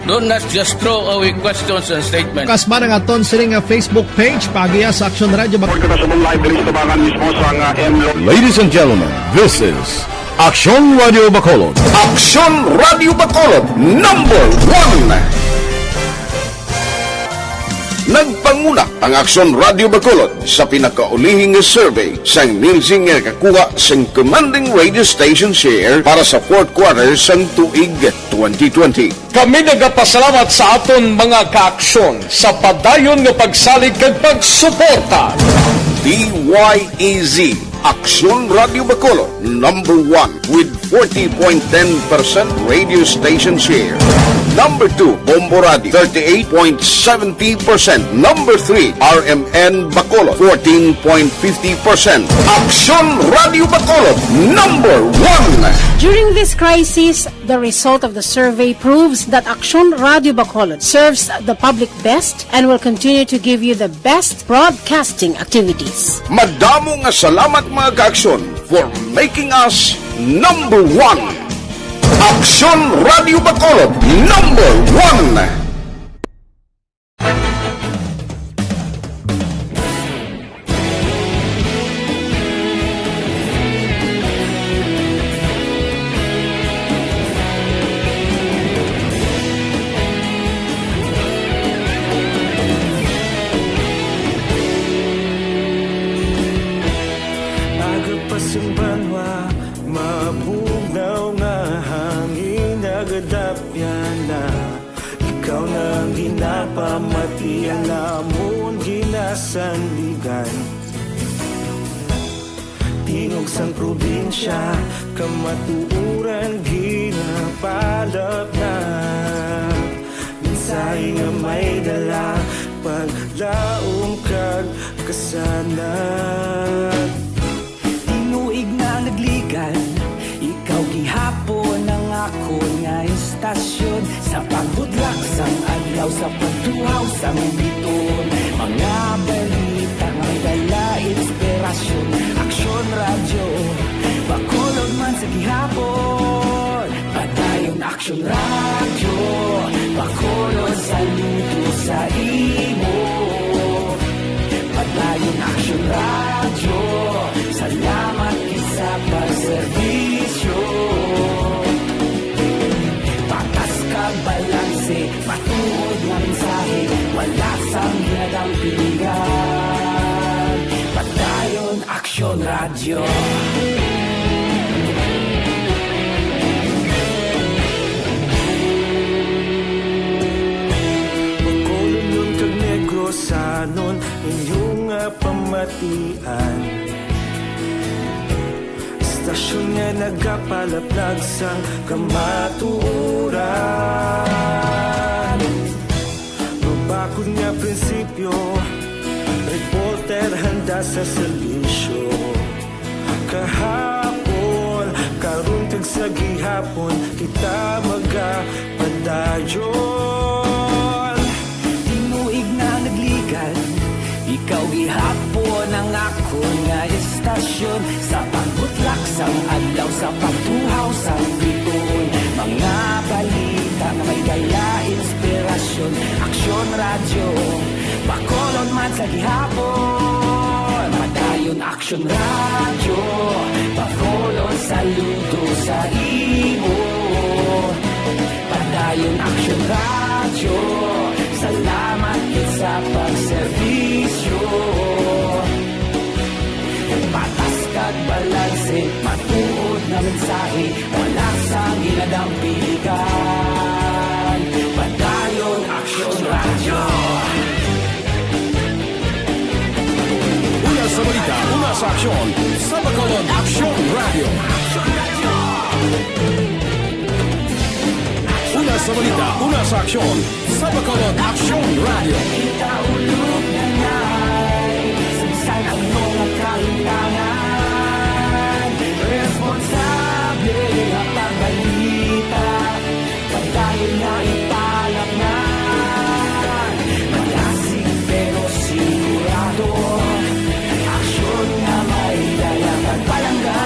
Don't not just throw away questions and statements. Kasma nga aton sini nga Facebook page, pagiya sa Aksyon Radyo Bac- Kita sa live diri sa tabangan mismo sa nga M Lo- Ladies and gentlemen, this is Aksyon Radio Bacolod. Aksyon Radio Bacolod, number one. Nagpanguna ang Aksyon Radio Bacolod sa pinakaulihi nga survey sang Nielsen nga nakakuha sang commanding radio station share para sa fourth quarter sang tuig twenty twenty. Kami nagapasalamat sa aton mga kaaksyon sa padayon nga pagsalig kag pagsuporta. D Y E Z, Aksyon Radio Bacolod, number one with forty point ten percent radio station share. Number two, Bombo Radio, thirty-eight point seventy percent. Number three, R M N Bacolod, fourteen point fifty percent. Aksyon Radio Bacolod, number one. During this crisis, the result of the survey proves that Aksyon Radio Bacolod serves the public best and will continue to give you the best broadcasting activities. Madamo nga salamat, mga kaaksyon, for making us number one. Aksyon Radio Bacolod, number one. Aga pa sing banwa, mabugnaw nga hangin, nagadapyan na. Ikaw na ang ginapamati, ang amon ginasandigan. Tingog sang probinsya, kamatuoran ginapalapnap. Mensahe nga may dala, paglaom kag kasanag. Tinuig na nagligan, ikaw gihapon ang akon nga istasyon. Sa pagbutlak sang adlaw, sa pagtuhaw sang biton, mga balita nga may dala inspirasyon. Aksyon Radyo, Bacolod man sa gihapon. Padayon Aksyon Radyo, Bacolod, saludo sa imo. Padayon Aksyon Radyo, salamat gid sa pagserbisyo. Patas kag balanse, matuod nga mensahe, wala sang ginadampingan. Padayon Aksyon Radyo. Bacolodnon kag Negrosanon, inyo nga pamatian. Istasyon nga nagapalaplag sang kamatuoran. Mabakod nga prinsipyo, reporter handa sa serbisyo. Kahapon, karon, kag sa gihapon, kita magapadayon. Tinuig na nagligan, ikaw gihapon ang akon nga istasyon. Sa pagbutlak sang adlaw, sa pagtuhaw sang biton, mga balita nga may dala inspirasyon. Aksyon Radyo, Bacolod man sa gihapon. Padayon Aksyon Radyo, Bacolod, saludo sa imo. Padayon Aksyon Radyo, salamat gid sa pagserbisyo. Patas kag balanse, matuod nga mensahe, wala sang ginadampingan. Padayon Aksyon Radyo. Una sa balita, una sa aksyon, sa Bacolod Aksyon Radyo. Una sa balita, una sa aksyon, sa Bacolod Aksyon Radio. Kita ulog na ngay, sangsang ang mga kahintangan. Responsable nga pagbalita, padayon nga ipalaknan. Malasig pero sigurado, aksyon nga may dala kag palangga.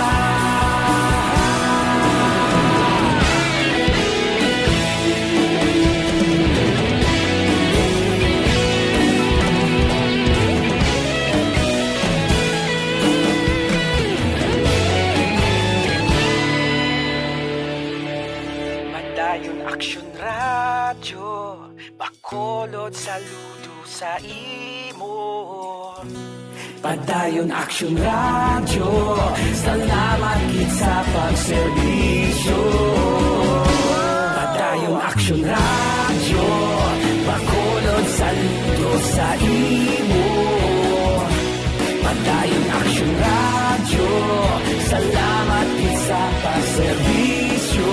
Padayon Aksyon Radyo, Bacolod, saludo sa imo. Padayon Aksyon Radyo, salamat gid sa pagserbisyo. Padayon Aksyon Radyo, Bacolod, saludo sa imo. Padayon Aksyon Radyo, salamat gid sa pagserbisyo.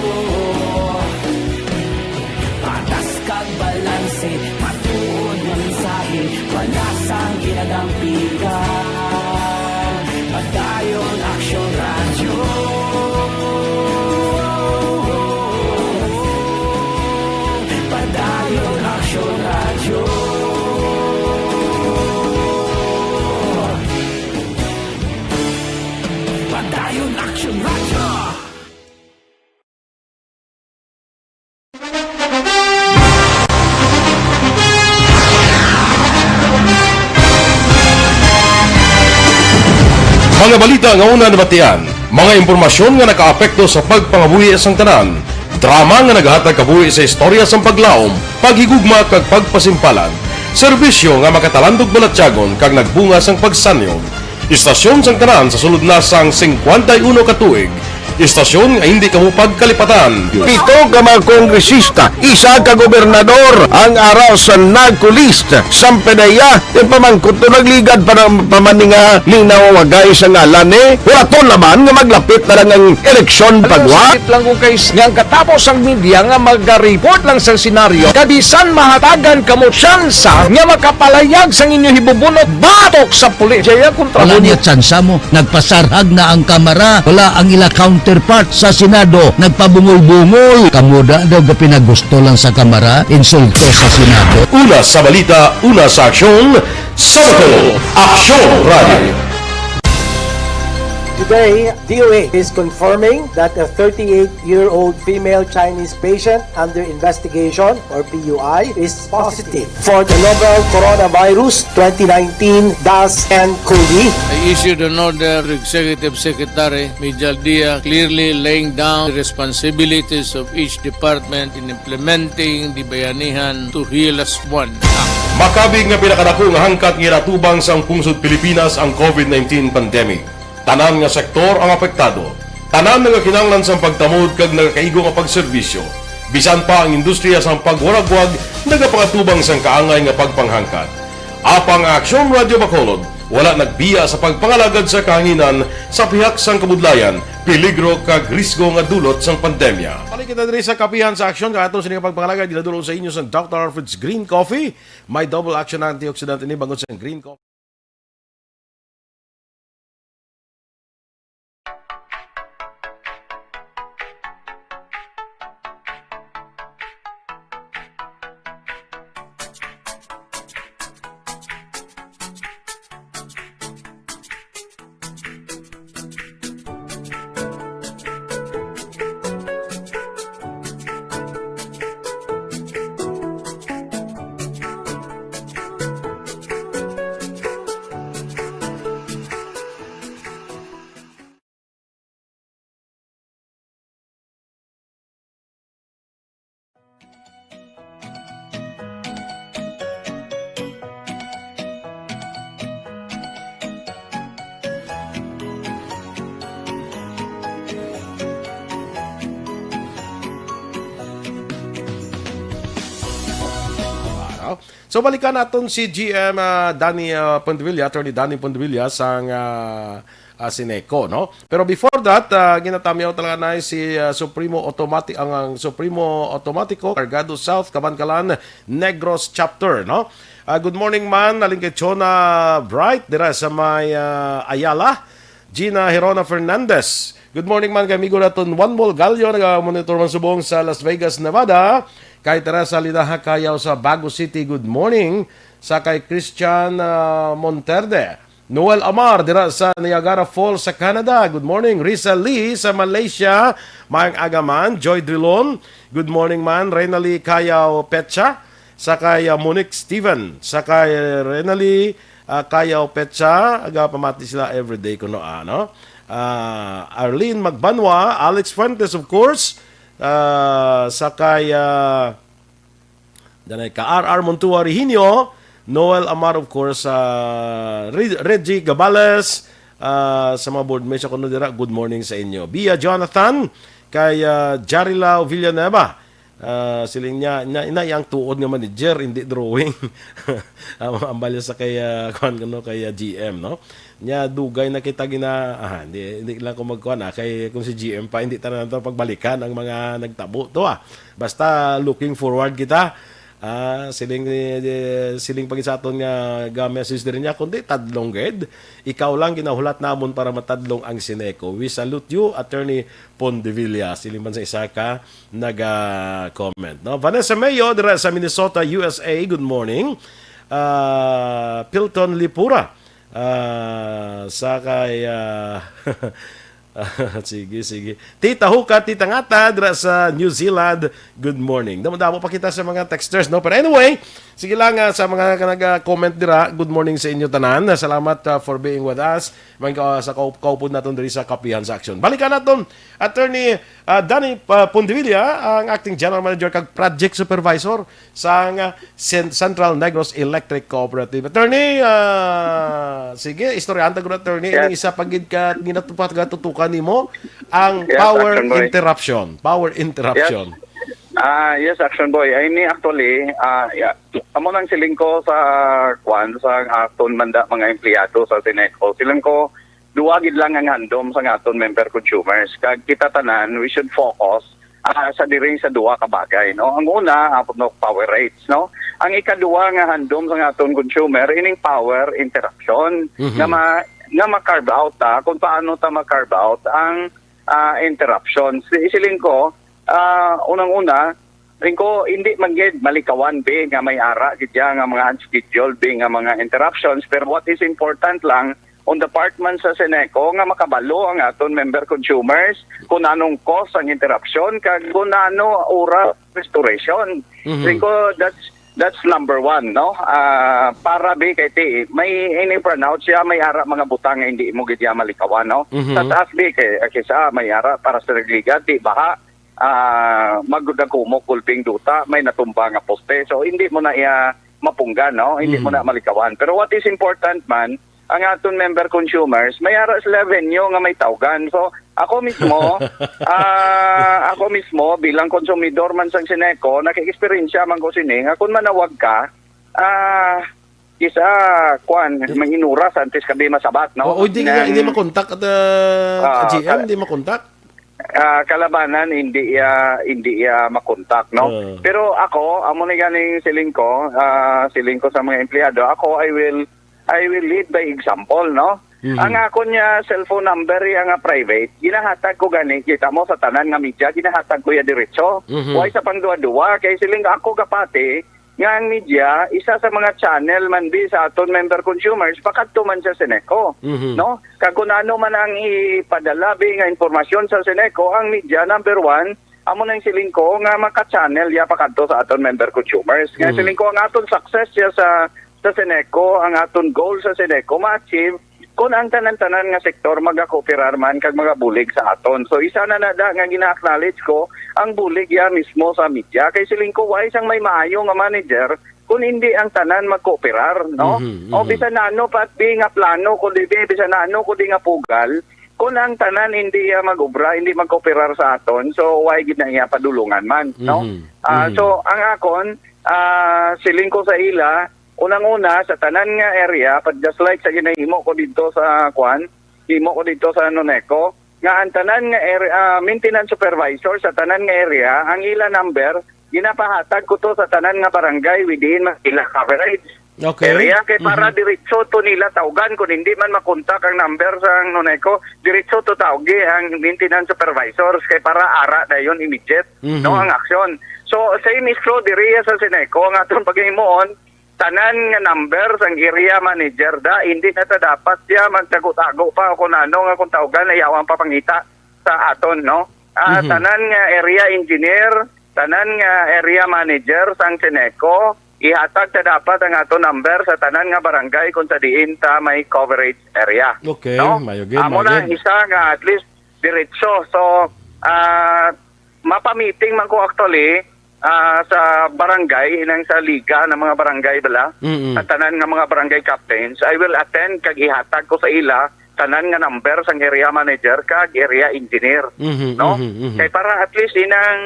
Patas kag balanse, matuod nga mensahe, wala sang ginadampigan. Padayon Aksyon Radyo. Padayon Aksyon Radyo. Padayon Aksyon Radyo. Mga balita nga una nabatian, mga impormasyon nga nakaapekto sa pagpangabuhi sang tanan, drama nga nagahatag kabuhi sa istorya sang paglaom, paghigugma kag pagpasimpalan, serbisyo nga makatalandog balatyagon kag nagbunga sang pagsanyon. Istasyon sang tanan sa sulod na sang singkwenta y uno ka tuig. Istasyon nga hindi kamo pagkalipatan. Pito ka mga kongresista, isa ka gobernador, ang ara sa NAGCO list. Sampedeya, yung pamangkot to nagligad pa ng pamaninga, linaw ang wagay sa ngalan ni. Wala to naman nga maglapit na lang ang eleksyon pagwa. Sakit lang ko kay s-, nga ang katapos ang media nga magareport lang sa senaryo, kabisan mahatagan kamo tsansa nga makapalayag sang inyo hibubunot batok sa pulis. Jaya kontra Wala mo. Niya tsansa mo. Nagpasarhag na ang Kamara. Wala ang ila counterpart sa Senado. Nagpabungol-bungol. Kamo da daw gapinagusto lang sa Kamara. Insulto sa Senado. Una sa balita, una sa aksyon, sa Bacolod Aksyon Radio. Today, D O A is confirming that a thirty-eight-year-old female Chinese patient under investigation, or P U I, is positive for the novel coronavirus twenty nineteen dash N coli. I issued an order to Executive Secretary Mijal Dia, clearly laying down the responsibilities of each department in implementing the Bayanihan to Heal as One Act. Makabig nga pinakadako nga hangkat nga ginatubang sang pungsod Pilipinas ang COVID nineteen pandemic. Tanan nga sektor ang apektado. Tanan nga kinahanglan sang pagtamod kag nagakaigo nga pagserbisyo. Bisan pa ang industriya sang pagwaragwag nagapangatubang sang kaangay nga pagpanghangkat. Apang ang Aksyon Radio Bacolod wala nagbiya sa pagpangalagad sa kahanginan sa pihak sang kabudlayan, peligro kag risgo nga dulot sang pandemya. Balik kita diri sa kapihan sa aksyon kag aton sini nga pagpangalagad ginadul-ong sa inyo sang Doctor Alfred's Green Coffee. May double action na antioxidant ini bangod sa green coffee. So, balikan naton si G M, ah, Danny, ah, Pondevilla, Attorney Danny Pondevilla sang, ah, ah, Sineco, no? Pero before that, ah, ginatamyaw talaga na si, ah, Supremo Automati-, ang, ang Supremo Automatico, Cargado South, Kabankalan, Negros Chapter, no? Ah, good morning man, naling kay Chona Bright, dira sa may, ah, Ayala. Gina Herona Fernandez. Good morning man kay amigo naton Juan Bolgallo, naga-monitor man subong sa Las Vegas, Nevada. Kay Teresa Lidaha Kayaw sa Bago City, good morning. Sa kay Christian, ah, Monterde. Noel Amar dira sa Niagara Falls sa Canada, good morning. Risa Lee sa Malaysia, maayong aga man. Joy Drilon, good morning man. Reyna Lee Kayaw Pecha, sa kay, ah, Monique Steven, sa kay Renali, ah, Kayaw Petsa, agapamati sila everyday kuno, ah, no? Ah, Arlene Magbanwa, Alex Fuentes, of course, ah, sa kay, ah, danay ka, R R Montua Rehinio, Noel Amar, of course, ah, Re-, Reggie Gabales, ah, sa mga board mates ako no dira, good morning sa inyo. Bia Jonathan, kay, ah, Jarilao Villanueva, Ah, siling niya, ina, ina, yang tuod nga manager, hindi drawing. Ang, ang balya sa kay, ah, kuwan, ano, kay, ah, G M, no? Nya, dugay na kita gina, ah, hindi, hindi lang ko magkuwan, ah, kay kung si G M pa, hindi tanan to pagbalikan ang mga nagtabo to, ah. Basta looking forward kita. Ah, siling ni, siling pa gid sa aton nga ga-message diri niya, kundi tadlong gid. Ikaw lang ginahulat namon para matadlong ang Sineco. We salute you, Attorney Pondevilla. Siling man sa isa ka naga-comment, no? Vanessa Mayo dira sa Minnesota, U S A. Good morning. Ah, Pilton Lipura. Ah, sa kay, ah, sige, sige. Tita Huka, Tita Ngata, dira sa New Zealand. Good morning. Damo-damo pa kita sa mga texters, no? Pero anyway, sige lang, ah, sa mga ka-, nag-comment dira, good morning sa inyo tanan. Salamat, ah, for being with us. Man ka, sa kaup-, kaupod naton diri sa Kapihan sa Aksyon. Balikan naton, Attorney, ah, Danny, ah, Pondevilla, ang acting general manager kag project supervisor sang, ah, Cen-, Central Negros Electric Cooperative. Attorney, ah, sige, istoryahan ta gud, Attorney. Yes. Ang isa pa gid ka ginatupa-, gatutukan nimo, ang Yes, power Action Boy. interruption. Power Yes. interruption. Ah, yes, Action Boy. Ay, ni actually, ah, yeah. Amo nang siling ko sa, kwan, sa aton manda mga empleyado sa Sineco. Siling ko, duwa gid lang ang handom sa aton member consumers. Kag kita tanan, we should focus, ah, sa diri sa duwa ka bagay, no? Ang una, ang no, power rates, no? Ang ikaduwa nga handom sa aton consumer, ining power interruption Mhm. nga ma-, nga ma-carve out ta, kung paano ta ma-carve out ang, ah, interruption. Si-, siling ko, ah, unang-una, rin ko, hindi man gid malikawan, be, nga may ara gid ya nga mga unscheduled, be, nga mga interruptions. Pero what is important lang, on the part man sa Sineco, nga makabalo ang aton member consumers kung anong cause ang interruption, kag kung ano oras restoration. Mhm. Rin ko, that's, that's number one, no? Ah, para, be, kay ti, may ini brownout siya, may ara mga butang nga hindi mo gid ya malikawan, no? Mhm. Sa taas, be, kay, kay sa may ara para sa nagligat, di baha, ah, magdagumok gulping duta, may natumba nga poste. So, hindi mo na iya mapunggan, no? Hindi mo Mm. na malikawan. Pero what is important man, ang aton member consumers, may ara sila venue nga may tawgan. So, ako mismo, ah, ako mismo, bilang konsumidor man sang Sineco, naka-eksperyensya man ko sini, nga kung manawag ka, ah, isa, kwan, may inuras antes ka di masabat, no? Oo, hindi, Nga hindi makontak at, uh, Ah, G M, ka- hindi makontak. Ah, kalabanan, hindi iya, hindi iya makontak, no? Ah. Pero ako, amo ni ganing siling ko, ah, siling ko sa mga empleyado, ako, I will, I will lead by example, no? Mhm. Ang akon niya cellphone number, iya nga private, ginahatag ko gani, kita mo sa tanan nga media, ginahatag ko iya diretso. Mhm. Why sa pangduwa-duwa? Kay siling ko, ako gapati, nga ang media, isa sa mga channel man di sa aton member consumers, pakadto man sa Sineco, Mhm. no? Kag kung ano man ang ipadala, bi, nga impormasyon sa Sineco, ang media, number one, amo nang siling ko nga maka-channel ya pakadto sa aton member consumers. Nga Mhm. siling ko, ang aton success ya sa, sa Sineco, ang aton goal sa Sineco, ma-achieve kung ang tanan-tanan nga sektor magakooperar man kag magabulig sa aton. So, isa na na da nga gina-acknowledge ko, ang bulig ya mismo sa media. Kay siling ko, why sang may maayo nga manager kung hindi ang tanan magkooperar, no? Mhm, O mhm. bisan na ano pa, di nga plano, kung di, bisan na ano, kung di nga pugal, Kung ang tanan hindi iya mag-obra, hindi magkooperar sa aton, so why gid na iya padulungan man, no? Mhm. Ah, Mhm. so ang akon, ah, siling ko sa ila, unang-una sa tanan nga area, but just like sa ginahimo ko dito sa kwan, himo ko dito sa Noneco, nga ang tanan nga area, ah, maintenance supervisor sa tanan nga area, ang ila number ginapahatag ko to sa tanan nga barangay within ila coverage Okay. area, kay para Mhm. diretso to nila tawgan. Kung hindi man makontak ang number sa Noneco, diretso to tawgi ang maintenance supervisors kay para ara dayon immediate, Mhm. no, ang aksyon. So, same is true diri sa Seneco, ang aton paghimuon, tanan nga number sang area manager da, hindi na ta dapat siya magtago-tago pa o kung ano nga kung tawgan, ayawan pa pangita sa aton, no? Ah, Mhm. tanan nga area engineer, tanan nga area manager sang Seneco, ihatag ta dapat ang ato number sa tanan nga barangay kung sa diin ta may coverage area. Okay, No? mayo gid, Amo mayo na gid. isa nga at least diretso. So, ah, mapamiting man ko actually, ah, sa barangay, inang sa liga ng mga barangay bala, Mm-mm. sa tanan nga mga barangay captains, I will attend kag ihatag ko sa ila tanan nga number sang area manager kag area engineer, Mhm, no? mhm, mhm. Kay para at least inang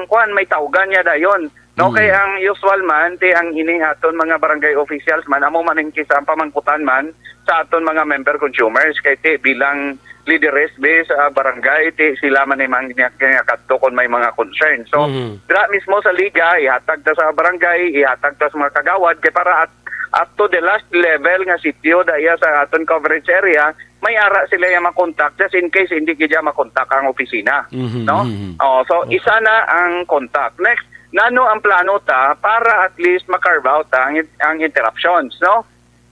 kuan may tawgan niya dayon, no? Mhm. Kay ang usual man ti ang ini aton mga barangay officials man amo man ang kisa ang pamangkutan man sa aton mga member consumers kay ti bilang lideres be sa barangay ti sila man ang mga kadto kon may mga concern. So, Mhm. dira mismo sa liga, ihatag ta sa barangay, ihatag ta sa mga kagawad kay para at, up to the last level nga sitio daya sa aton coverage area, may ara sila yang makontak just in case hindi gid makontak ang opisina, Mhm, no? mhm. Oh, so Okay. isa na ang contact. Next, nano ang plano ta para at least ma-carve out ang, ang interruptions, no?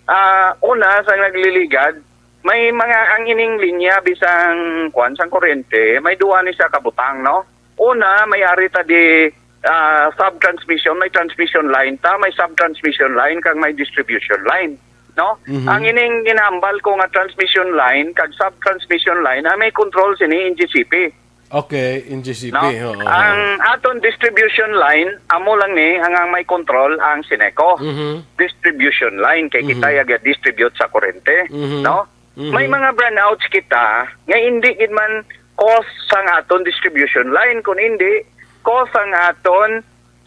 Ah, una sa nagliligad, may mga ang ining linya bisang kuan sang kuryente, may duwa ni siya kabutang, no? Una, may ari ta di ah, sub-transmission, may transmission line ta, may sub-transmission line kag may distribution line, no? Mhm. Ang ining ginambal ko nga transmission line kag sub-transmission line, ang may control sini N G C P, Okay, N G C P, no? oo, oo. Ang aton distribution line, amo lang ni ang, ang may control ang Seneco. Mhm. Distribution line kay kita Mhm. yaga distribute sa kurente, Mhm. no? Mhm. May mga brownouts kita nga hindi gid man cause sang aton distribution line, kun hindi cause sang aton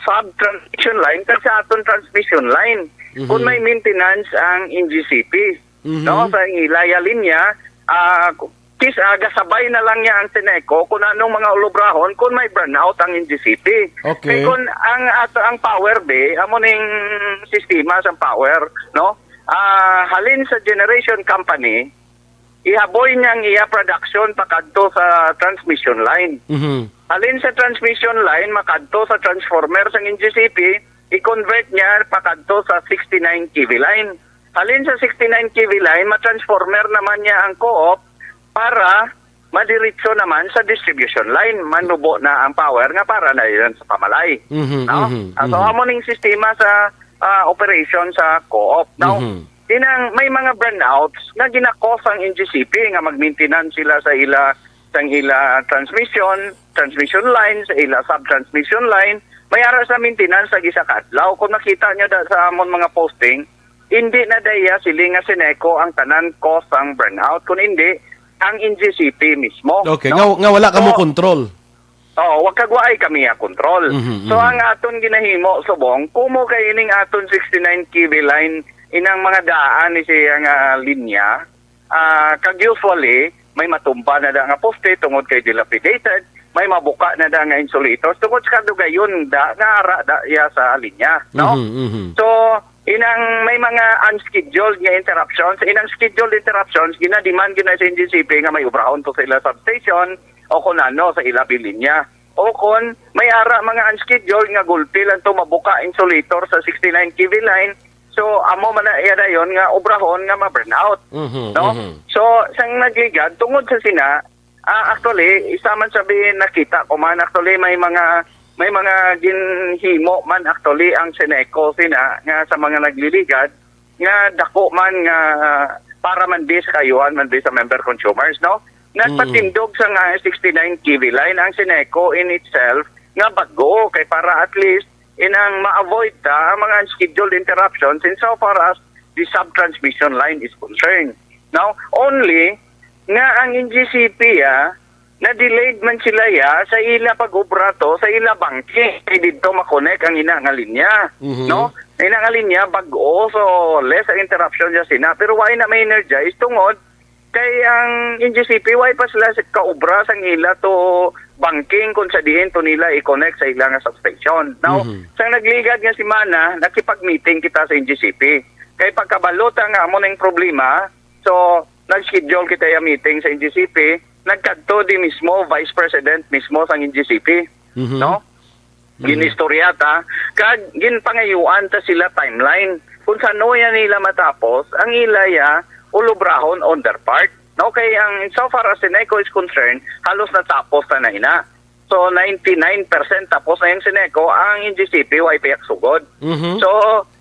sub-transmission line kag sa aton transmission line. Mhm. Kung may maintenance ang N G C P, Mhm. no, sa ila ya linya, ah, kis-, ah, gasabay na lang niya ang Seneco kung anong mga ulubrahon kung may brownout ang N G C P. Okay. Kay kung ang ato ang power be, amo ning sistema sa power, no? Ah, halin sa generation company, ihaboy niya ang iya production pakadto sa transmission line. Mhm. Halin sa transmission line makadto sa transformer sang N G C P, i-convert niya pakadto sa sixty-nine K V line. Halin sa sixty-nine K V line, ma-transformer naman niya ang co-op para madiretso naman sa distribution line. Manubo na ang power nga para na yun sa pamalay. Mhm, No? mhm, Ah, so, mhm. amo ning sistema sa ah, operation sa co-op. Now, Mhm. inang may mga brownouts nga ginakos ang N G C P nga mag-maintenance sila sa ila sang ila transmission, transmission line, sa ila sub-transmission line. May ara sa maintenance sa isa ka adlaw. Kung nakita nyo da, sa amon mga posting, hindi na daya siling nga Seneco ang tanan cause ang brownout, kun hindi ang N G C P mismo, Okay, no? nga, nga wala ka mo So, control. Oo, wag kag waay kami nga control. Mhm, So, mhm. ang aton ginahimo subong, kumo kay ining aton sixty-nine K V line, inang mga daan ni siya nga linya, ah, kag usually, may matumba na da nga poste tungod kay dilapidated, may mabuka na da nga insulators tungod sa kadugayon da nga ara da iya sa linya, no? Mhm, mhm. So, inang may mga unscheduled nga interruptions, inang scheduled interruptions, ginademand gina sa N G C P nga may obrahon to sa ila substation o kung ano sa ila bilinya. O kon may ara mga unscheduled nga gulpi lang to mabuka insulator sa sixty-nine K V line, so amo man na iya dayon nga obrahon nga ma-brownout, Mhm, no? mhm. So, sang nagligad, tungod sa sina, ah, actually, isa man sabi nakita ko man, actually, may mga, may mga ginhimo man actually ang Seneco sina nga sa mga nagliligad, nga dako man nga para man di sa kayuhan man di sa member consumers, no? Nagpatindog sa nga sixty-nine K V line ang Seneco in itself nga bago kay para at least inang ma-avoid ta ang mga unscheduled interruptions in so far as the sub-transmission line is concerned. Now, only nga ang N G C P, ah, na-delayed man sila, ya, sa ila pag-obra to, sa ila bangke, kay didto ma-connect ang ina nga linya, Mhm. no? Ina nga linya, bag-o, so less ang interruption sa sina. Pero why na may energize? Tungod kay ang N G C P, why pa sila sa kaobra sang ila to banking kung sa diin to nila i-connect sa ila nga substation. Now, Mhm. sa nagligad nga semana, nakipag-meeting kita sa N G C P. Kay pagkabalo ta nga amo ning problema, so, nag-schedule kita ya meeting sa N G C P, nagkadto di mismo, Vice President mismo sang N G C P, Mhm. no? Mhm. Ginistorya ta, kag ginpangayuan ta sila timeline. Kung sano yan nila matapos, ang ila ya, ulubrahon on their part. No, kay ang, so far as Sineco is concerned, halos natapos na na ina. So, ninety-nine percent tapos na yung Sineco, ang N G C P, wa pa iya kasugod. Mhm. So,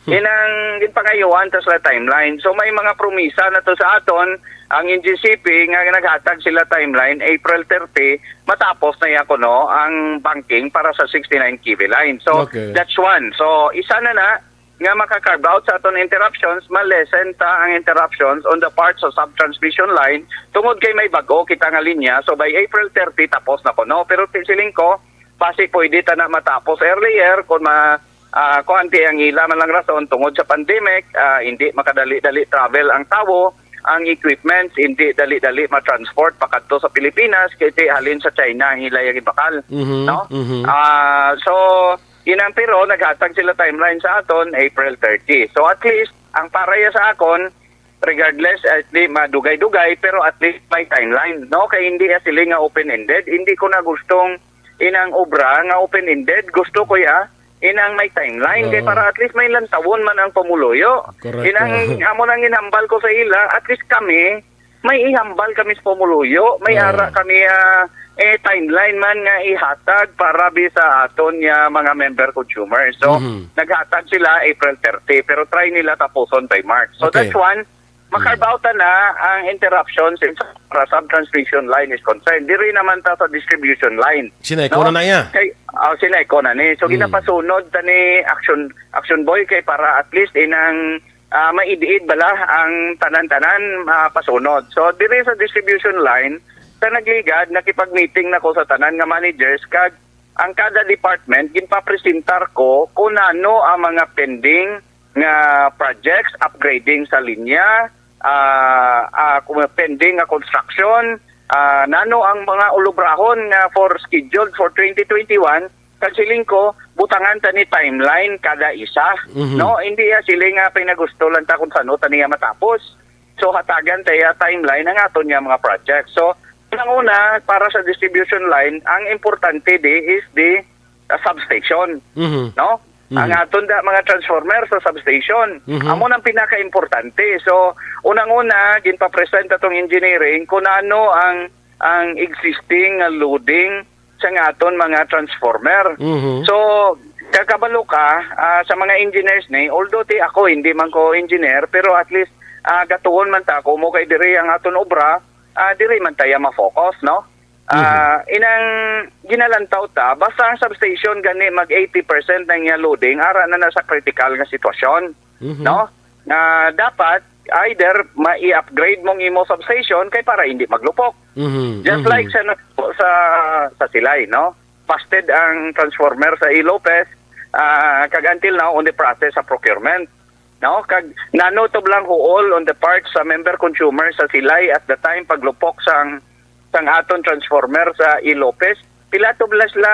Hmm. inang ginpangayuan ta sa timeline. So, may mga promisa na to sa aton, ang N G C P, nga naghatag sila timeline, April thirty, matapos na ya kuno ang banking para sa sixty-nine K V line. So, Okay. that's one. So, isa na na nga maka-carve out sa aton interruptions, ma-lessen ta ang interruptions on the parts of sub-transmission line tungod kay may bag-o kita nga linya. So, by April thirty, tapos na kuno. Pero ti-, siling ko, basi pwede ta na matapos earlier kung ma-, ah, kung anti ang ila man lang rason tungod sa pandemic, ah, hindi makadali-dali travel ang tawo, ang equipments, hindi dali-dali ma-transport pakadto sa Pilipinas, kay ti halin sa China ang ila yung ibakal, Mhm, no? mhm. Ah, so, inang pero naghatag sila timeline sa aton, April thirty. So, at least, ang para ya sa akon, regardless, at di madugay-dugay, pero at least may timeline, no? Kay hindi ya sila nga open-ended. Hindi ko na gustong inang obra nga open-ended. Gusto ko ya inang may timeline. Kay Oo. para at least may lantawon man ang pumuluyo. Correct. Inang amo nang inhambal ko sa ila, at least kami, may ihambal kami sa pumuluyo. May Oo. ara kami, ah, eh, timeline man nga ihatag para bi sa aton nga mga member consumers. So, Mhm. naghatag sila April thirty, pero try nila tapuson by March. So, Okay. that's one. Ma-carve Mm. out na ang interruptions in sa, para sub-transmission line is concerned. Diri naman ta sa distribution line. Sineco No? na na iya. Kay, ah, Sineco na ni. So, Mm. ginapasunod ta ni Action, Action Boy kay para at least inang, ah, maid-id bala ang tanan-tanan, ah, pasunod. So, diri sa distribution line, sa nagligad, nakipag-meeting na ko sa tanan nga managers kag ang kada department, ginpapresentar ko kung ano ang mga pending nga projects, upgrading sa linya, ah, ah, kung pending nga construction, ah, nano ang mga ulubrahon nga for scheduled for twenty twenty-one, kag siling ko, butangan ta ni timeline kada isa, Mhm. no? Hindi ya siling nga pinagusto lang ta kung sano ta niya matapos. So, hatagan ta ya timeline ang aton nga mga project. So, unang-una, para sa distribution line, ang importante di is the, uh, substation, Mhm. no? Mhm. Ang aton da, mga transformer sa substation. Mhm. Amo nang pinaka-importante. So, unang-una, ginpapresent atong engineering kung ano ang, ang existing nga loading sa nga aton mga transformer. Mhm. So, kakabalo ka, ah, sa mga engineers ni, although ti ako, hindi man ko engineer, pero at least, ah, gatuon man ta ako, mo kay diri ang aton obra, ah, diri man ta ya ma-focus, no? Ah, Mhm. inang ginalantaw ta, basta ang substation gani mag eighty percent ang iya loading, ara na na sa critical nga sitwasyon, Mhm. no? Nga dapat either ma-i-upgrade mong imo substation kay para hindi maglupok. Mhm, Just mhm. like sa, sa, sa Silay, no? Busted ang transformer sa E. Lopez, ah, kag until now on the process sa procurement. No? Kag nano to lang huol on the part sa member consumer sa Silay at the time paglupok sang, sang aton transformer sa E. Lopez. Pila to bala sila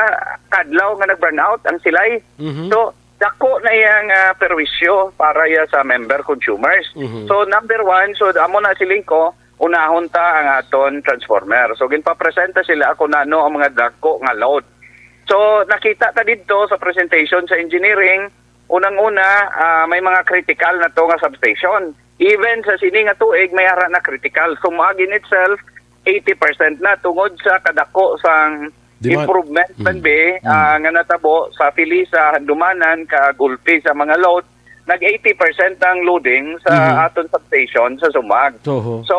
kadlaw nga nag-brownout ang Silay. Mhm. So, dako na yang, ah, perwisyo para ya sa member consumers. Mhm. So, number one, so amo na siling ko, unahon ta ang aton transformer. So, ginpapresenta sila ako nano ang mga dako nga load. So, nakita ta didto sa presentation sa engineering, unang-una, ah, may mga critical na to nga substation. Even sa sini nga tuig, may ara na critical. Sumag in itself, eighty percent na tungod sa kadako sang Demand. improvement Mm. man be, Mm. ah, nga natabo sa Felisa, Handumanan, kag Gulpi sa mga load, nag eighty percent ang loading sa Mhm. aton substation sa Sumag. Oho. So,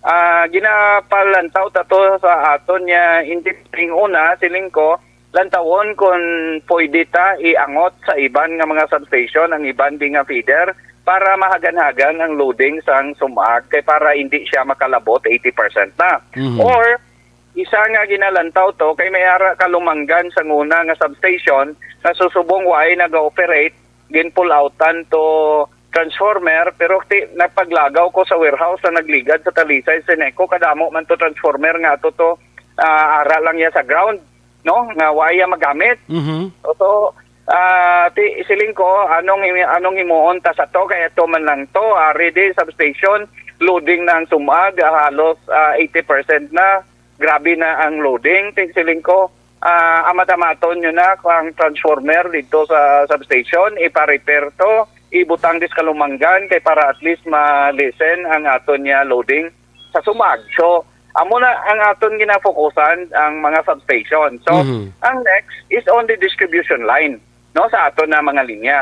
ah, ginapalantaw ta to sa aton nga engineering una, siling ko, lantawon kung pwede ta iangot sa iban nga mga substation ang iban di nga feeder. para mahagan-hagan ang loading sang sumag, kay para hindi siya makalabot eighty percent na. Mhm. Or, isa nga ginalantaw to, kay may ara ka lumanggan sa nguna nga substation, nga susubong waay naga-operate, gin-pull-outan to transformer, pero ti, napaglagaw ko sa warehouse na nagligad sa Talisay, Seneco, kadamo man to transformer nga ato to, ah, ara lang ya sa ground, no? Nga waay ya magamit. Mhm. So, ah, ti, siling ko, anong himi-, anong himuon ta sa to? Kay ato man lang to, ah, ready substation, loading na ang sumag, ah, halos, ah, eighty percent na. Grabe na ang loading, ti, siling ko. Ah, amat-amaton nyo na ang transformer dito sa substation, ipa-repair to, ibutang dis kalumanggan kay para at least ma-lessen ang aton niya loading sa sumag. So, amo na ang aton ginafokusan ang mga substation. So, Mhm. ang next is on the distribution line, no, sa aton na mga linya.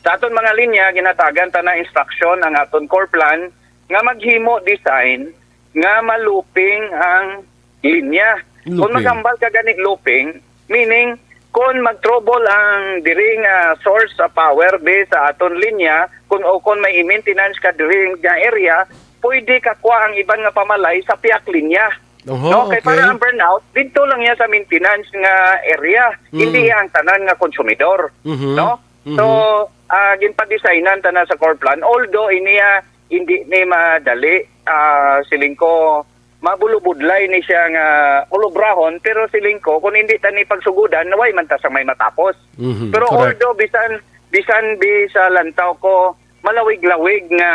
Sa aton mga linya, ginatagan ta na instruction ang aton core plan nga maghimo design nga ma-looping ang linya. Kung Looping. Maghambal ka gani looping, meaning, kung mag-trouble ang diri nga source of power be sa aton linya, kung, o kung may maintenance ka diri nga area, pwede ka kuha ang iban nga pamalay sa piyak linya. Oho, No, kay okay. Para ang brownout, dito lang niya sa maintenance nga area, Mm. hindi ang tanan nga konsumidor, Mhm. no? Mhm. So, ah, ginpadesignan ta na sa core plan, although iniya hindi ni madali, ah, siling ko, mabulubudlay ni siya nga ulubrahon, pero siling ko, kung hindi ta ni pagsugudan, naway man ta sa may matapos. Mhm, Pero correct. Although bisan, bisan bi sa lantaw ko, malawig-lawig nga,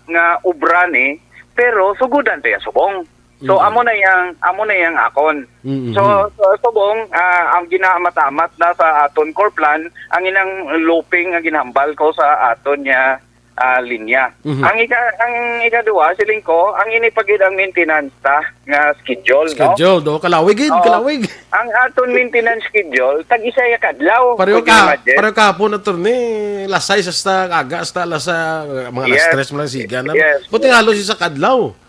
nga obra ni, pero sugudan ta ya subong. So, Mm. amo na yang, amo na yang akon. Mm-hmm. So, so, subong, ah, ang ginaamat-amat na sa aton core plan, ang inang looping nga ginhambal ko sa aton niya, ah, linya. Mm-hmm. Ang ika-, ang ikaduha, siling ko, ang ini pa gid ang maintenance ta nga schedule, no? Schedule, do. Kalawig gid, Oo. Kalawig. Ang aton maintenance schedule, tag-isa ya kadlaw. Pareho Pag ka, imagine. Pareho kahapon, attorney, alas sais hasta aga, hasta alas, ah, mga alas Yes. tres man lang siga na. Yes. Buti halos isa kadlaw.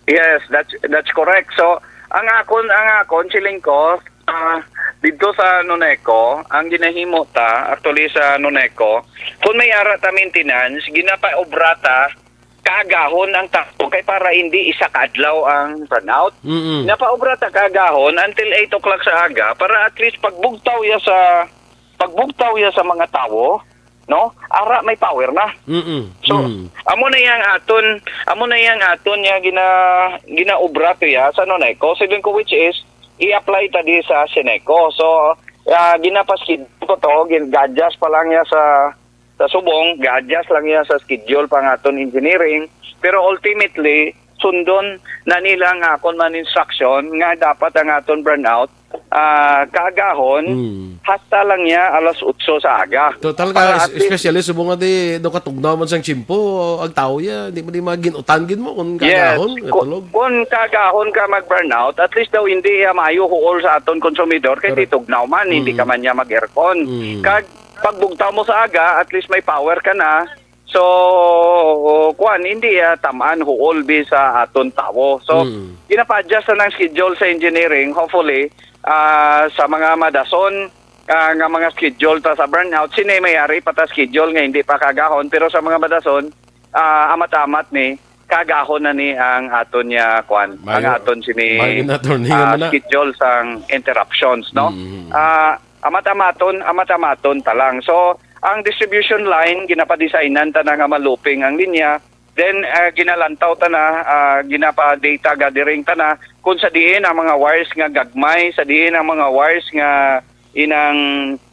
Yes, that's, that's correct. So, ang akon, ang akon, siling ko, ah, dito sa Noneco, ang ginahimo ta, actually sa Noneco, kung may ara ta maintenance, ginapaobra ta kaagahon ang takbo kay para hindi isa ka adlaw ang brownout. Mm-mm. Napaobra ta kaagahon until eight o'clock sa aga para at least pagbugtaw ya sa, pagbugtaw ya sa mga tawo, no? Ara may power na. Mm-mm. So, Mm. amo na yang aton, amo na yang aton nga gina-, ginaobra to ya sa Noneco, siling ko, which is i-apply ta di sa Seneco. So, ah, ginapaskid ko to, gin-, gadjas pa lang ya sa, sa subong, gadjas lang ya sa schedule pa nga aton engineering. Pero ultimately, sundon na nila nga akon man instruction nga dapat ang aton brownout, ah, kaagahon, Hmm. hasta lang niya alas otso sa aga. Total Para ka, at least especially subong nga di, do katugnaw man sang tiyempo, ang tao ya, di mo di magin-utan gid mo kung Yes. kaagahon, Ku-, katulog. Kung kaagahon ka mag-brownout, at least daw hindi ya maayo huol sa aton konsumidor kay Correct. Di tugnaw man, hindi Mm. ka man niya mag-aircon. Mm. Kag pagbugtaw mo sa aga, at least may power ka na. So, kuan, hindi, ah, tam-an huol bi sa aton tawo. So, Mm. ginapa-adjust na ng schedule sa engineering. Hopefully, ah, sa mga madason, ah, nga mga schedule ta sa brownout, sini may ari pa ta schedule nga hindi pa kaagahon. Pero sa mga madason, ah, amat-amat ni, kaagahon na ni ang aton niya, kuan, ang Mayo. Aton sini, Mayo na, attorney, ah, nga man na. Schedule sang interruptions, no? Mm. Ah, amat-amaton, amat-amaton ta lang. So, ang distribution line, ginapadesignan ta na nga maluping ang linya. Then, ah, ginalantaw ta na, ah, ginapa-data gathering ta na kung sa diin ang mga wires nga gagmay, sa diin ang mga wires nga inang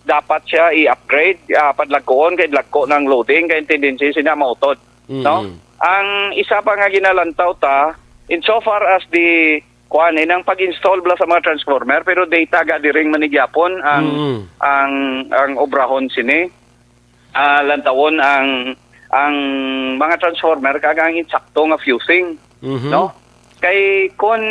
dapat siya i-upgrade, ah, padlagkoon kay dlagko ng loading, kay tendency sina mautod, no? Mm. Ang isa pa nga ginalantaw ta, insofar as the kuan, eh, nang pag-install bala sa mga transformer, pero data gathering man ni gyapon ang, Mm. ang, ang obrahon sini. Ah, lantawon ang, ang mga transformer kag ang insakto nga fusing, Mhm. no? Kay kun,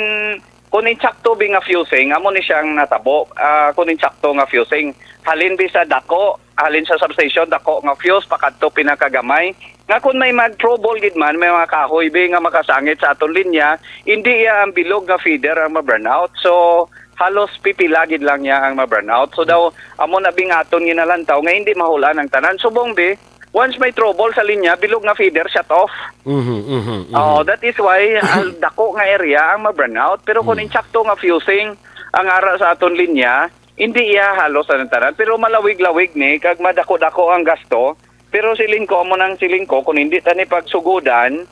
kun insakto bi nga fusing, amo ni siyang natabo. Ah, kun insakto nga fusing, halin bi sa dako, halin sa substation, dako nga fuse, pakadto pinakagamay. Nga kun may mag-trouble gid man, may mga kahoy bi nga makasangit sa aton linya, hindi iya ang bilog nga feeder ang ma-brownout. So, halos pipila gid lang niya ang ma-brownout. So daw, amo na bi nga aton ginalantaw nga hindi mahulan ang tanan. Subong bi, Once may trouble sa linya, bilog nga feeder, shut off. Mhm, mhm, mhm. Oh, that is why ang dako nga area ang ma-brownout. Pero kung Mm. insakto nga fusing ang ara sa aton linya, hindi iya halos ang tanan. Pero malawig-lawig ni, kag madako-dako ang gasto. Pero siling ko, amo nang siling ko, kung hindi ta ni pagsugudan,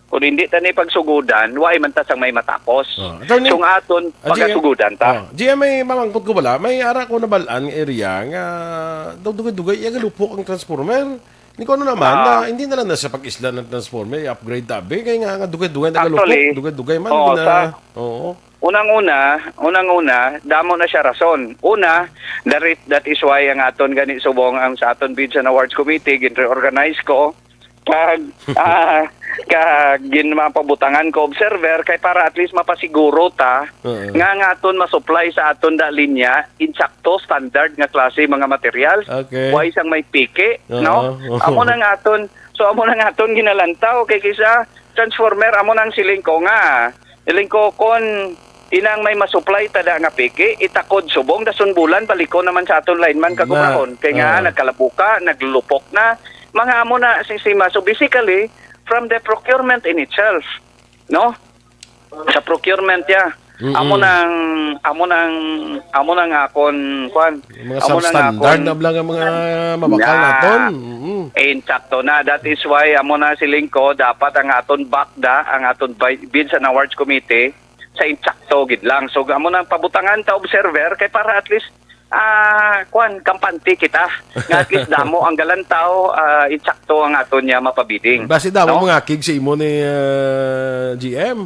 kung hindi ta ni pagsugudan, why man ta sang may matapos? Oh, attorney, Kung aton ah, G M, pagasugudan ta. Oh, G M, may mamangkot ko bala, may ara ko nabalaan nga area nga daw dugay-dugay, iya galupok ang transformer. Ni ko ano naman, Ah. na, hindi na lang na sa pag-isla ng transformer, i-upgrade tabi, kaya nga, nga dugay-dugay na galupok, Actually, dugay-dugay man, oo, hindi na, ta-, oo. Unang-una, unang-una, damo na siya rason. Una, that is, that is why ang aton gani subong ang sa aton Bids and Awards Committee, gin-reorganize ko, kag, ah, kag ginmapabutangan ko observer, kay para at least mapasiguro ta Oo. nga ang aton masupply sa aton da linya, insakto, standard nga klase mga material. Okay. Way sang may piki, Oo. no? Oo. Amo nang aton, so amo nang aton ginalantaw, kay kisa transformer, amo nang siling ko nga, siling ko, kon inang may masupply ta da nga piki, itakod subong, dason bulan, balikon naman sa aton lineman kag Na, obrahon. Kay nga, oo. nagkalabuka, naglupok na, mga amo na sistema. So basically, from the procurement in itself, no? Sa procurement ya, Mm-mm. amo nang, amo nang, amo nang akon, kwan, Mga amo nang substandard akon na bala nga mga mabakal Na, naton. Mm. Insakto na. That is why amo na siling ko, dapat ang aton bakda, ang aton bi-, Bids and Awards Committee, sa insakto gid lang. So, amo nang pabutangan ta observer, kay para at least, ah, kwan, kampante kita. Nga at least damo ang galantaw, ah, insakto ang aton niya mapabiding. Basi damo No? mga kig sa imo ni, ah, G M.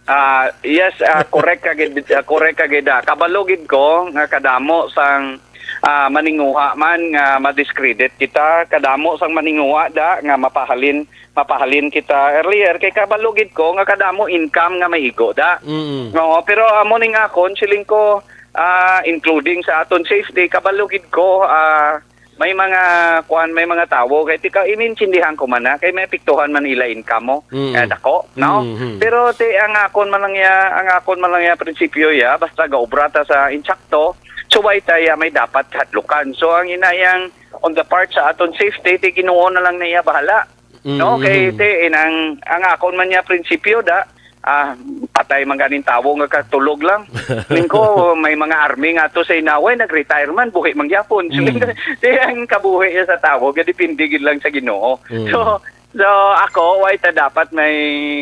Ah, yes, ah, correct ka gid, ah, correct ka gid, ah. Kabalo gid ko nga kadamo sang, ah, maninguha man nga ma-discredit kita, kadamo sang maninguha da nga mapahalin, mapahalin kita earlier, kay kabalo gid ko nga kadamo income nga maigo da. Mm. Oo, pero amo ning akon, siling ko, ah, including sa aton safety, kabalo gid ko, ah, may mga, kuan, may mga tawo, kay tika, inintindihan ko man na, kay may apektuhan man ila income mo, Mm. eh, dako, no? Mm-hmm. Pero ti, ang akon man lang ya, ang akon man lang ya prinsipyo ya, basta gaobra ta sa insakto, subay ta ya may dapat kahadlukan. So, ang inayang on the part sa aton safety, ti Ginoo na lang niya bahala. No, Mm. kay ti, inang, ang akon man niya prinsipyo da, ah, patay man ganing tawo nga katulog lang. Ning ko, may mga army nga to sa inaway, nag-retire man, buhi man gyapon. So, Mm. ti ang kabuhi niya sa tawo, gadepende gid lang sa Ginoo. Mm. So, so ako, why ta dapat may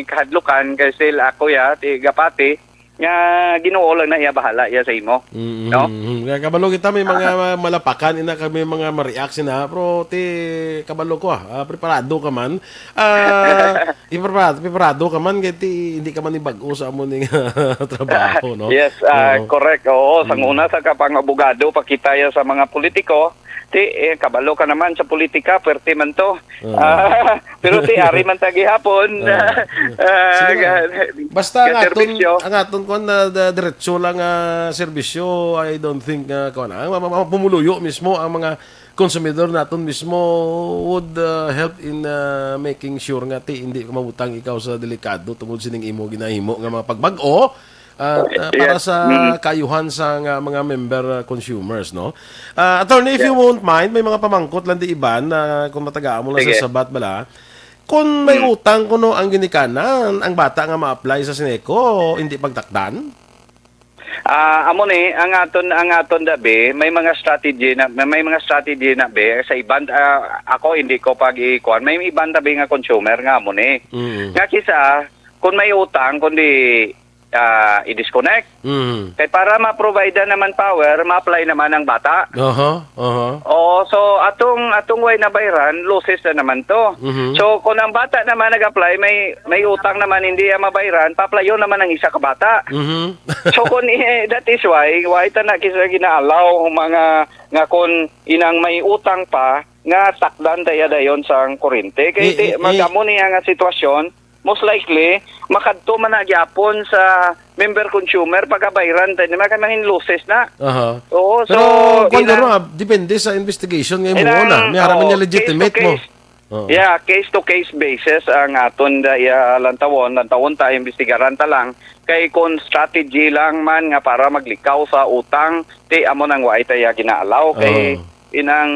kahadlukan kay still ako ya, ti gapati, nga Ginoo lang na iya bahala iya sa imo. Mm, No? mm, mm. Kaya kabalo kita may mga malapakan ina kami mga ma-react sina, pero ti kabalo ko ah, ah, preparado ka man. Ah, preparado, preparado ka man kay ti hindi ka man ibag-o sa amo ning trabaho, no? Yes, ah, Oo. correct. Oo, sang Mm. una sa kapang abogado, pakita ya sa mga politiko, ti, eh, kabalo ka naman sa politika, pwerte man to. Oo. Ah, pero ti, ari man ta gihapon. Oo. Ah, Sige na. ga-, Basta ang aton, ga-serbisyo. ang aton kuwan na da-, diretso lang nga serbisyo, I don't think nga kuwan, ang ma-, ma-, pumuluyo mismo ang mga konsumidor naton mismo would, uh, help in, uh, making sure nga ti hindi ka mabutang ikaw sa delikado tungod sining imo ginahimo nga mga pagbag-o at, uh, para Yes. sa Mm. kaayuhan sa nga mga member, uh, consumers, no? Uh, attorney, if you Yes. won't mind, may mga pamangkot lang di iban na kung matagaan mo lang sa Sige. sabat bala. Kung may Hmm. utang kuno ang ginikanan, ang bata nga ma-apply sa Sineco, hindi pagtakdan? Ah, amo ni, ang aton, ang aton da be, may mga strategy na, may, may mga strategy na be, sa iban, ah, ako hindi ko pag-ikuan, may iban da be nga consumer nga amo ni. Mm. Nga kisa, kung may utang, kundi, ah, i-disconnect. Mm. Kay para ma-provide naman power, ma-apply naman ang bata. Aha, aha. Oo, so atong, atong way nabayran, losses na naman to. Mhm. So kung ang bata naman nag-apply, may, may utang naman, hindi yan mabayran, pa-applyon naman ang isa ka bata. Mhm. So kung i-, that is why, why ta na kisa ginaalaw ang mga nga kung inang may utang pa, nga takdan tayo dayon sa kurente. Kay Eh, ti-, eh, eh. magamo niya nga sitwasyon, most likely, makadto man na gyapon sa member consumer, pagabayran tayo, may mangin losses na. Aha. Oo, so, Pero, kwan, ina-, garo, ah, depende sa investigation nga imo inang, na. May harapan oo, niya legitimate case to mo. case. Oo. Yeah, case to case basis ang aton da, iya, lantawon, lantawon ta, imbestigaran ta lang. Kay kung strategy lang man nga para maglikaw sa utang, ti amo nang wa ita iya ginaalaw. Kay Oo. inang,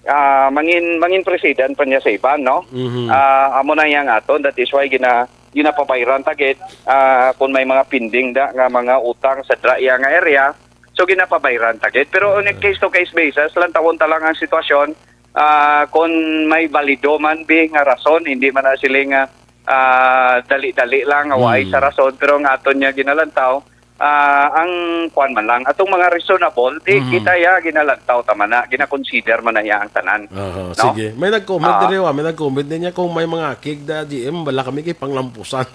ah, mangin-, mangin president pa niya sa iban, no? Mhm. Ah, amo na yang aton, that is why gina-, ginapabayran ta gid, ah, kung may mga pending da nga mga utang sa dra iya nga area, so ginapabayran ta gid. Pero on a case-to-case basis, lantawon ta lang ang sitwasyon, ah, kung may balido man bi nga rason, hindi man na sila nga, ah, dali-dali lang nga waay Mhm. sa rason, pero ang aton niya ginalantaw, ah, ang kuwan man lang, atong mga reasonable, di Mhm. kita ya ginalantaw ta man na, gina-consider man na iya ang tanan. Aha, No? sige. May nag-comment Ah. diri, wa, may nag-comment din niya kung may mga kig da G M, wala kami kay panglampusan.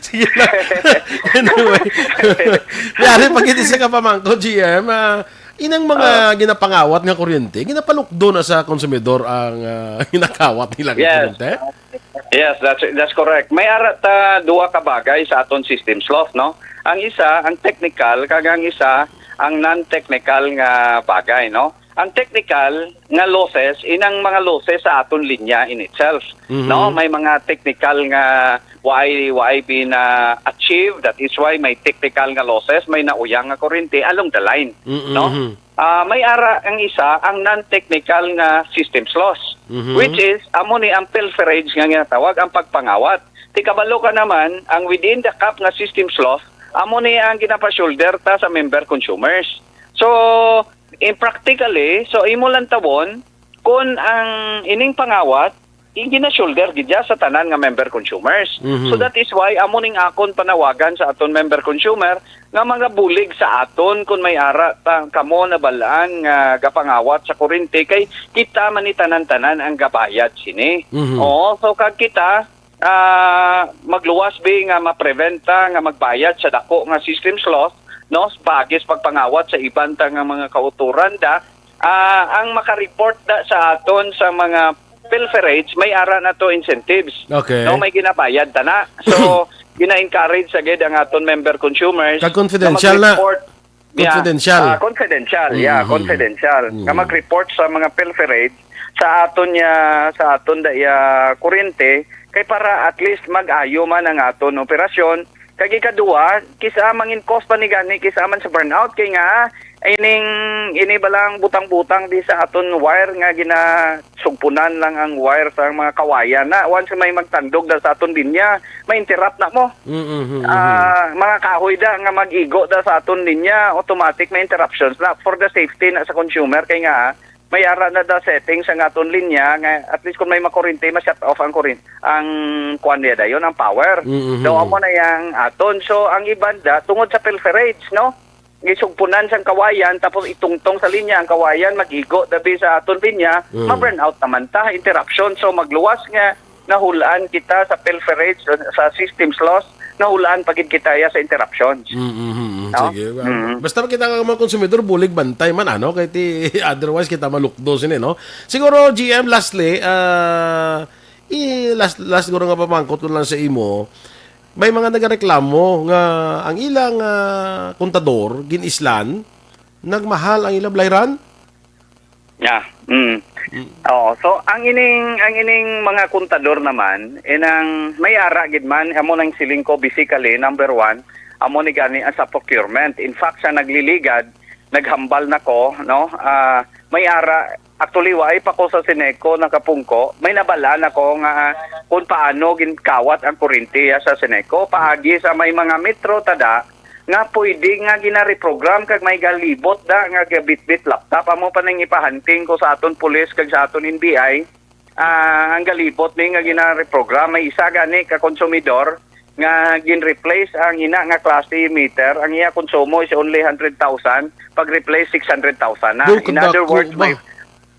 Sige lang. Anyway. Yari pag hindi siya kapamangko, G M, ah, inang mga Ah. ginapangawat nga kuryente, ginapalukdo na sa konsumidor ang, ah, ginakawat nila nga Yes. kuryente? Yes, that's that's correct. May ara ta duha ka bagay sa aton system sloth, no? Ang isa, ang technical, kag ang isa, ang non-technical nga bagay, no? Ang technical nga losses, inang mga losses sa aton linya in itself, Mhm. no? May mga technical nga why why been uh, achieved, that is why may technical nga losses, may nauyang nga kuryente along the line, Mm, no? mhm. Ah, may ara ang isa, ang non-technical nga systems loss, Mhm. which is amo ni ang pilferage nga ginatawag ang pagpangawat. Ti kabalo ka naman, ang within the cap nga systems loss, amo ni ang ginapa-shoulder ta sa member consumers. So, in practically, so imo lang tawon kung ang ining pangawat, gina-shoulder gid siya sa tanan nga member consumers. Mhm. So that is why amo ning akon panawagan sa aton member consumer nga mga bulig sa aton kung may ara ta, kamo nabalaan nga gapangawat sa kurente, kay kita man ni tanan-tanan ang gabayad sini. Mhm. Oo, so kag kita, ah, magluwas bi nga ma-prevent ta nga magbayad sa dako nga systems loss, no, bagis pagpangawat sa iban ta nga mga kauturan da, ah, ang maka-report da sa aton sa mga pilferage, may ara na to incentives. Okay. No, may ginabayad ta na. So, gina-encourage sa gid ang aton member consumers Kag confidential na na. mag-report. Yeah. Confidential. Ah, confidential, yeah, Mhm. confidential. Mhm. Nga mag-report sa mga pilferage sa aton niya, sa aton da iya kuryente, kay para at least mag-ayo man ang aton operasyon. Kag ikaduha, kisa mangin cause pa ni gani, kisa man sa burnout, kay nga ining, ini balang butang-butang di sa aton wire nga ginasugpunan lang ang wire sa mga kawayan na once may magtandog da sa aton linya, ma-interrupt na mo. Mm, mm, mm, mm. Ah, mga kahoy da nga mag-igo da sa aton linya, automatic may interruptions na for the safety na sa consumer, kay nga may ara na da settings ang aton linya nga at least kung may makurente, ma-shut off ang kurin-, ang kuan niya dayon, ang power. Mm, mm, So, mm. amo na yang aton. So, ang iban da, tungod sa pilferage, no? Gisugpunan sang kawayan, tapos itungtong sa linya ang kawayan, mag-igo dabi sa aton linya, Mm. ma-burn out naman ta, interruption. So, magluwas nga nahulaan kita sa pilferage, sa systems loss, nahulaan pa gid kita ya sa interruptions. Mm, mm, mm. No? Sige. Mm. Basta kita nga mga konsumidor, bulig bantay man, ano? Kay ti, otherwise, kita malukdo sini, no? Siguro, G M, lastly, ah, i-, last, last siguro nga pamangkot ko lang sa imo, may mga nagareklamo nga ang ilang, ah, kontador, gin-islan, nagmahal ang ilang balayran? Yeah. Mm. Mm. Oo. So, ang ining, ang ining mga kontador naman, inang may ara gid man, amo nang siling ko, basically, number one, amo ni gani ang sa procurement. In fact, sa nagliligad, naghambal na ko, no? Ah, may ara, actually, waay pa ko sa Seneco nakapungko. May nabalaan ako nga kung paano ginkawat ang kuryente, ah, sa Seneco. Paagi sa may mga metro tada, nga pwede nga gina-reprogram kag may galibot da nga gabitbit laptop. Amo pa ning ipahunting ko sa aton pulis kag sa aton N B I. Ah, ang galibot ni nga gina-reprogram, may isa gani ka konsumidor nga gin-replace ang ina nga klase meter. Ang iya konsumo is only hundred thousand, pag-replace six hundred thousand na. Daw In other kadako words, ba? may,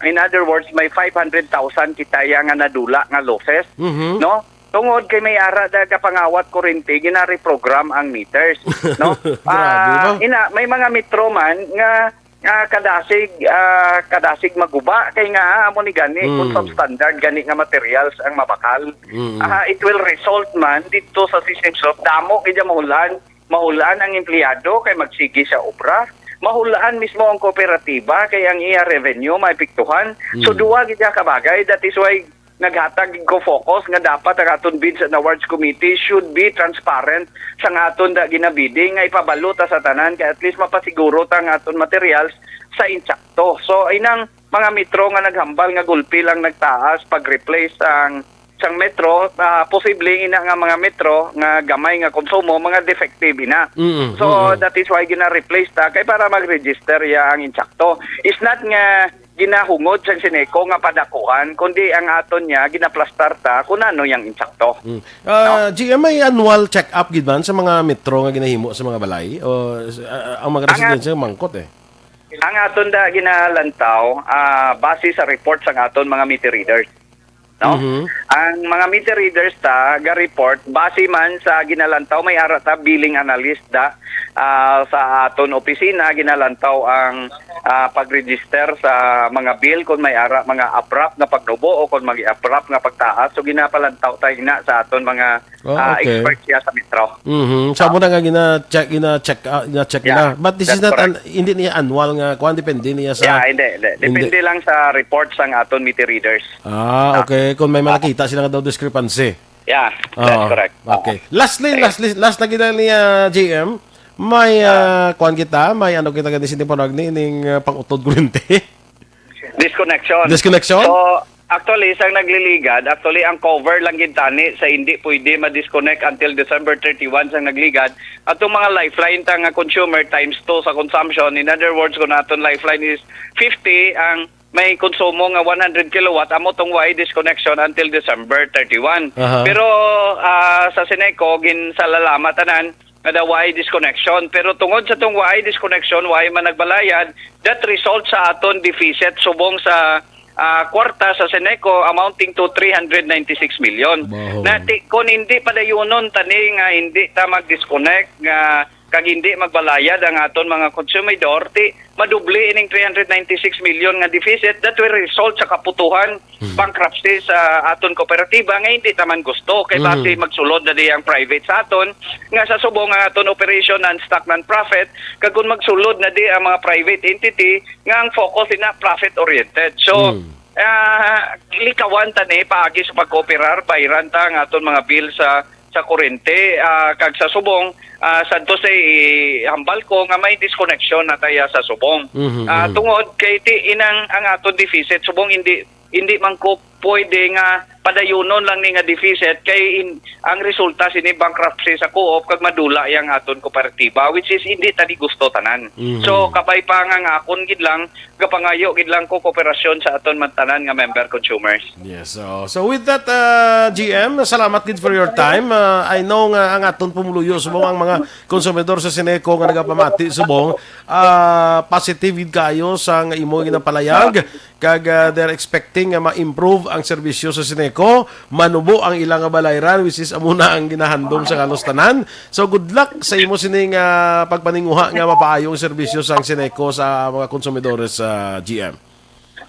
in other words, may five hundred thousand kita ya nga nadula nga losses, Mhm. no? Tungod kay may ara da gapangawat kurente, gina-reprogram ang meters, no? Grabe, Ah, no? ina, may mga metro man nga, nga kadasig, ah, kadasig maguba kay nga, ah, amo ni gani, kung Mm. substandard gani nga materials ang mabakal. Mm. Ah, it will result man dito sa system, so damo gid ang mahulan, mahulan ang empleyado kay magsigi sa obra. Mahulan mismo ang kooperatiba kay ang iya revenue maepektuhan. So, Mm. duwa gid ka bagay. That is why naghatag gid ko focus nga dapat ang aton Bids and Awards Committee should be transparent sa nga aton da ginabidding, nga ipabalo ta sa tanan, kay at least mapasiguro ta nga aton materials sa insakto. So, inang mga metro nga naghambal nga gulpi lang nagtaas pag-replace ang sang metro, ah, posible ina nga mga metro nga gamay nga konsumo, mga defective ina. Mm, So, mm. that is why gina-replace ta kay para mag-register ya ang insakto. It's not nga ginahungod sang Sineco nga padakuhan, kundi ang aton niya ginaplastar ta kung ano yang insakto. Mm. Ah, G M, may annual check-up gid man sa mga metro nga ginahimo sa mga balay? O, ah, ang mga Ang at- residensya mangkot eh. Ang aton da ginalantaw, ah, base sa report sang aton mga meter readers. No? Mhm. Ang mga meter readers ta ga-report base man sa ginalantaw, may ara ta billing analyst da, ah, sa aton opisina ginalantaw ang, ah, pag-register sa mga bill kung may ara mga abrupt nga pagnubo o kung may abrupt nga pagtaas. So ginapalantaw ta ina sa aton mga, Oh, ah, okay. expert siya sa metro. Mhm. Sa mo na nga gina-check, gina-check, ah, gina-check Yeah, nila. But this is that's not correct. an-, hindi niya annual nga kuan, depende niya sa Yeah, hindi, hindi. Hindi. Depende lang sa reports sang aton meter readers. Ah, Ah. okay. Kung may Ah. makita sila nga daw discrepancy. Yeah, that's Oo. correct. Okay. Lastly, Sige. lastly, last na gina ni, ah, J M, may, Ah. ah, kuan kita, may ano kita gani sini panag ni ning, ah, pang-utod kuryente? Disconnection. Disconnection? So, actually, sang nagliligad, actually, ang cover lang gid tani sa hindi pwede ma-disconnect until December thirty-one sang nagligad. Atong mga lifeline ta nga consumer times two sa consumption. In other words, kung aton lifeline is fifty, ang may konsumo nga one hundred kilowatt, amo tong way disconnection until December thirty-one. Aha. Pero, ah, sa Sineco, ginsalalama tanan nga daw way disconnection. Pero tungod sa tong way disconnection, way man nagbalayad, that result sa aton deficit subong sa, ah, kwarta sa Sineco amounting to three hundred ninety-six million. Baho. Na ti-, kung hindi padayunon tani nga hindi ta mag-disconnect nga kag hindi magbalayad ang aton mga konsumidor, ti madoble ining three hundred ninety-six million nga deficit that will result sa kaputuhan, Hmm. bankruptcy sa aton kooperatiba nga hindi ta man gusto. Kay Hmm. basi magsulod na di ang private sa aton, nga sa subong nga aton operation non-stock, non-profit, kag kung magsulod na di ang mga private entity nga ang focus ina profit-oriented. So, Hmm. ah, likawan ta ni paagi sa pagkooperar, bayran ta ang aton mga bill sa sa kurente, ah, kag sa subong, ah, sadto sa ihambal ko nga may disconnection na taya sa subong. Mhm, Ah, mhm. tungod kay ti inang ang aton deficit subong hindi, hindi man ko pwede nga padayunon lang ni nga deficit kay in-, ang resulta sini bankruptcy sa co-op kag madula yang aton kooperatiba, which is hindi ta di gusto tanan. Mhm. So, kabay pa nga, nga akon gid lang gapangayo gid lang ko kooperasyon sa aton man tanan nga member consumers. Yes. So, so with that, uh, G M, salamat gid for your time. Uh, I know nga ang aton pumuluyo subong ang mga konsumidor sa Sineco nga nagapamati subong, uh, positive gid kayo sa nga imo ginapalayag kag, uh, they're expecting nga ma-improve ang serbisyo sa Sineco, manubo ang ilang nga balayran, which is amo na ang ginahandom sa halos tanan. So good luck sa imo sining, uh, pagpaninguha nga mapaayo ang serbisyo sang Sineco sa mga konsumidores, uh, G M.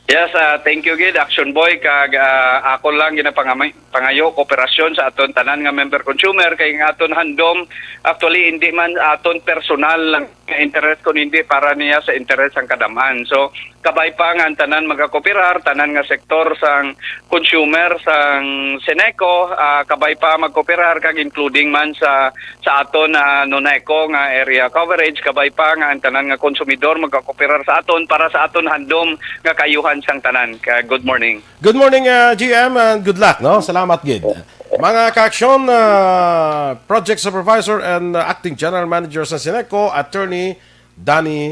Yes, ah, thank you gid, Action Boy, kag, ah, ako lang ginapangamay-, pangayo kooperasyon sa aton tanan nga member consumer kay nga aton handom, actually, hindi man aton personal lang nga interes, kun hindi para niya sa interes sang kadam-an. So, kabay pa nga ang tanan magakooperar, tanan nga sektor sang consumer sang Sineco, ah, kabay pa magkooperar kag including man sa sa aton, ah, Noneco nga area coverage, kabay pa nga ang tanan nga konsumidor magkakooperar sa aton para sa aton handom nga kaayuhan sang tanan. Ka-, good morning. Good morning, ah, G M, and good luck, no? Salamat gid. Mga ka-aksyon, ah, Project Supervisor and, ah, Acting General Manager sa Sineco, Attorney Danny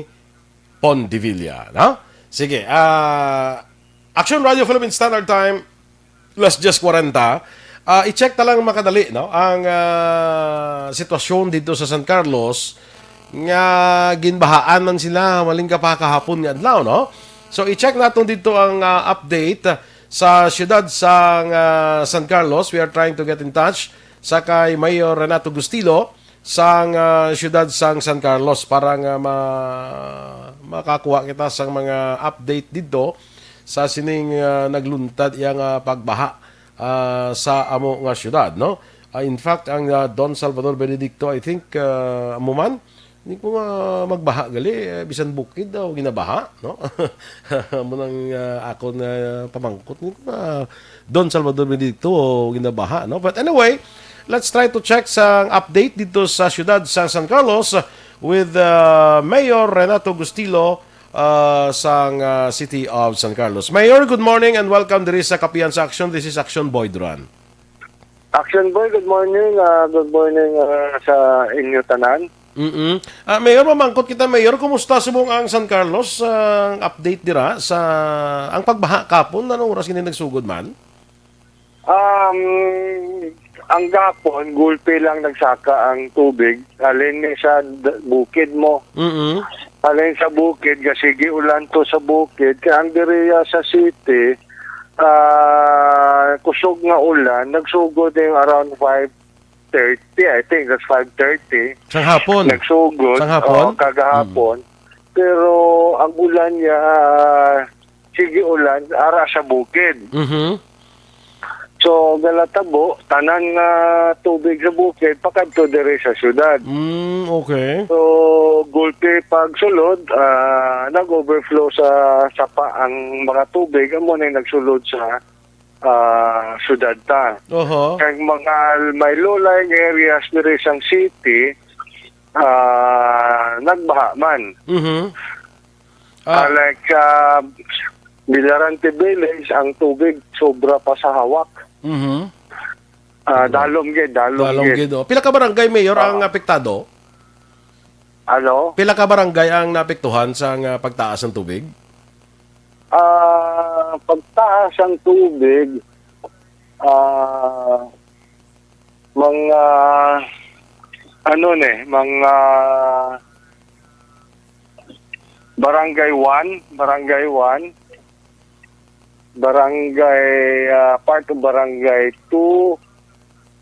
Pondevilla, no? Sige, ah, Action Radio Philippine Standard Time, alas diyes kwarenta. Ah, i-check ta lang makadali, no, ang, ah, sitwasyon dito sa San Carlos nga ginbahaan man sila maling kapakahapon nga adlaw, no? So, i-check naton dito ang, ah, update sa siyudad sa, ah, San Carlos. We are trying to get in touch sa kay Mayor Renato Gustilo sang, ah, siyudad sang San Carlos para nga ma-, makakuha kita sang mga update dito sa sining, ah, nagluntad iya nga pagbaha, ah, sa amo nga siyudad, no? Ah, in fact, ang, ah, Don Salvador Benedicto, I think, ah, amo man, hindi ko nga magbaha gali, eh, bisan bukid daw ginabaha, no? Amo nang, ah, ako na pamangkot, hindi ko nga Don Salvador Benedicto ginabaha, no? But anyway, let's try to check sa update dito sa siyudad sa San Carlos with, uh, Mayor Renato Gustilo ah, sang, ah, City of San Carlos. Mayor, good morning and welcome diri sa Kapihan sa Aksyon. This is Action Boy Duran. Action Boy, good morning. Ah, good morning, ah, sa inyo tanan. Mm-mm. Ah, Mayor, mamangkot kita, Mayor, kumusta subong ang San Carlos? Ah, ang update dira sa ang pagbaha kapon, anong oras gini nagsugod man? Um, ang gapon, gulpi lang nagsaka ang tubig. Halin ni sa d- bukid mo. Mm-mm. Halin sa bukid, nga sige ulan to sa bukid. Kaya ang diriya sa city, ah, kusog nga ulan, nagsugod yung around five thirty, I think that's five thirty. Sang hapon? Nagsugod, Sang hapon? Oo, kagahapon. Pero ang ulan niya, ah, sige ulan, ara sa bukid. Mhm. So, galatabo, tanan nga tubig sa bukid, pakadto diri sa syudad. Mm, okay. So, gulpi pagsulod, ah, nag-overflow sa sapa ang mga tubig, amo na yung nagsulod sa, ah, syudad ta. Oho. Kag mga may low-lying areas diri sang city, ah, nagbaha man. Mhm. Ah, Ah, like, ah, Bilarante Village, ang tubig sobra pa sa hawak. Mhm. Ah, dalom gid, dalom Dalom gid. gid, oh. Pila ka barangay, Mayor, ang Oo. apektado? Ano? Pila ka barangay ang naapektuhan sa nga pagtaas ng tubig? Ah, pagtaas ang tubig, ah, mga, ano ni, mga Barangay one, Barangay one, Barangay, ah, part of Barangay two.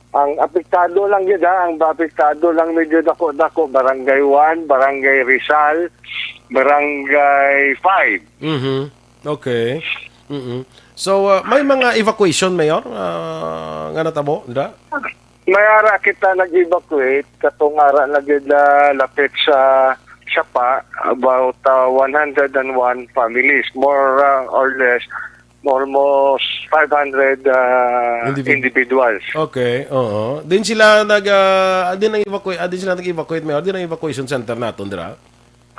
Ang apektado lang gid, ha, ang apektado lang medyo dako-dako, Barangay one, Barangay Rizal, Barangay five. Mhm. Okay. Mm-mm. So, ah, may mga evacuation, Mayor, ah, nga natabo, da? May ara kita nag-evacuate, katong ara na gid na lapit sa sapa, about, ah, one hundred and one families, more, ah, or less, almost five hundred, ah, Individ- individuals. Okay, oo. Din sila nag, ah, din ang evacuate, ah, din sila nag-evacuate, Mayor, din ang evacuation center naton, dira?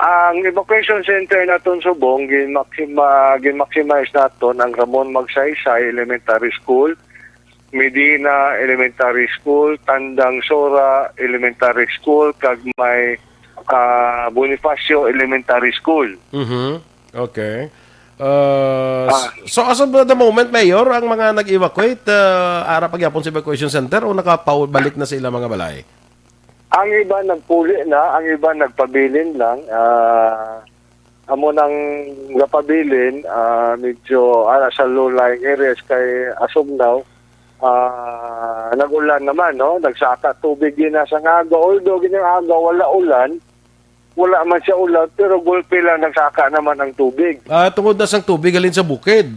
Ang evacuation center naton subong, gin-maxima-, gin-maximize naton ang Ramon Magsaysay Elementary School, Medina Elementary School, Tandang Sora Elementary School, kag may, ah, Bonifacio Elementary School. Mhm. Okay. Uh, Ah. s- so, as of the moment, Mayor, ang mga nag-evacuate, uh, ara pa gyapon sa evacuation center o nakapabalik na sa ilang mga balay? Ang iba nagpuli na, ang iba nagpabilin lang. Ah, amo nang gapabilin, ah, medyo, ah, sa low-lying areas kay as of now, ah, nag-ulan naman, no? Nagsaka tubig din na sa aga. Although, gini nga aga, wala ulan. Wala man siya ulan, pero gulpi lang nagsaka naman ang tubig. Ah, tungod na sang tubig halin sa bukid.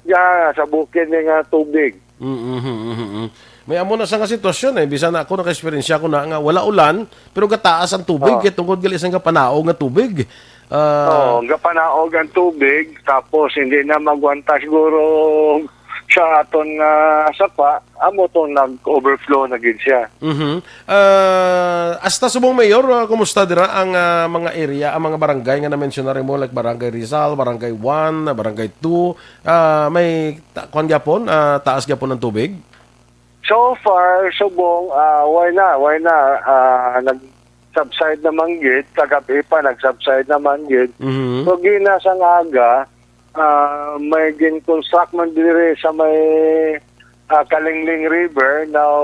Ya, sa bukid ni nga tubig. Mm, mm, mm, mm. May amo na sa nga sitwasyon, eh. Bisan na ako, naka-eksperyensya ko na nga wala ulan, pero gataas ang tubig, Oh. eh, tungod gali sa nga panaog nga tubig. Ah, Oo, gapanaog ang tubig, tapos hindi na magwanta siguro sa aton nga sapa, amo tong nag-overflow na gid siya. Mhm. Ah, hasta subong, Mayor, ah, kumusta dira ang, ah, mga area, ang mga barangay nga na-mention na rin mo, like Barangay Rizal, Barangay one, Barangay two, ah, may ta-, kuwan gyapon, ah, taas gyapon ang tubig? So far, subong, ah, why na, why na, ah, nag-subside naman gid, kagabi pa, nag-subside naman gid. Mhm. So, gina sang aga, ah, may gin-construct man dire sa may, ah, Kalingling River, now,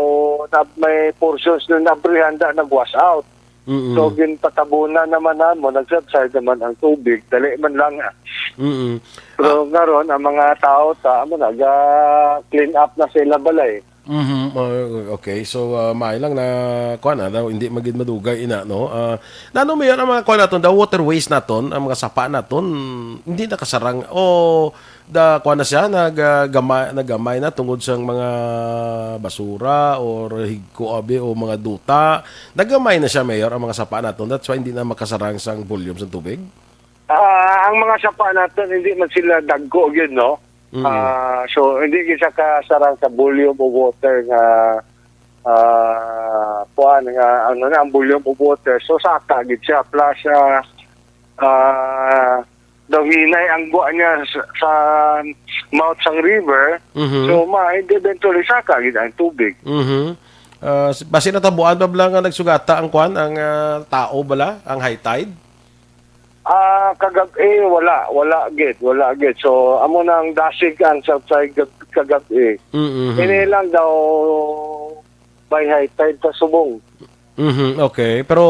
na, may portions na nabrihan da nag-wash out. Mm-mm. So, ginpatabunan naman namo, nag-subside naman ang tubig, dali man lang, ah. Mm-mm. Pero Ah. ngaron, ang mga tao ta, amo, naga-clean up na sa ilang balay. Mhm. Oh, okay. So, ah, maayo lang na, kuwan, ah, daw, hindi magid madugay ina, no? Ah, nano, Mayor, ang mga, kuwan naton, the waterways naton, ang mga sapa naton, hindi nakasarang, o, da, kuwan na siya, nag, ah, gama-, nagamay na tungod sa mga basura or higko, abi, o mga duta. Nagamay na siya, Mayor, ang mga sapa naton. That's why hindi na makasarang sang volume sa tubig. Ah, ang mga sapa naton, hindi man sila dagko gyud, no? Mm. Ah, so, hindi gyud siya kasarang sa volume of water nga, ah, kuwan nga, ano na, ang volume of water. So, saka gid siya. Plus, ah, ah, daw hinay ang gwa niya sa, sa mouth sang river. Mhm. So, ma-, eventually, saka gid ang tubig. Mhm. Ah, s-, basi natabuan ba bala nga nagsugata ang kwan, ang, ah, tao bala, ang high tide? Ah, kagab-, eh, wala, wala gid, wala gid. So, amo nang dasig ang sa, sa gab-, kagab-, eh. Mm-hmm. Ini lang daw may high tide sa Subong. Mhm, okay. Pero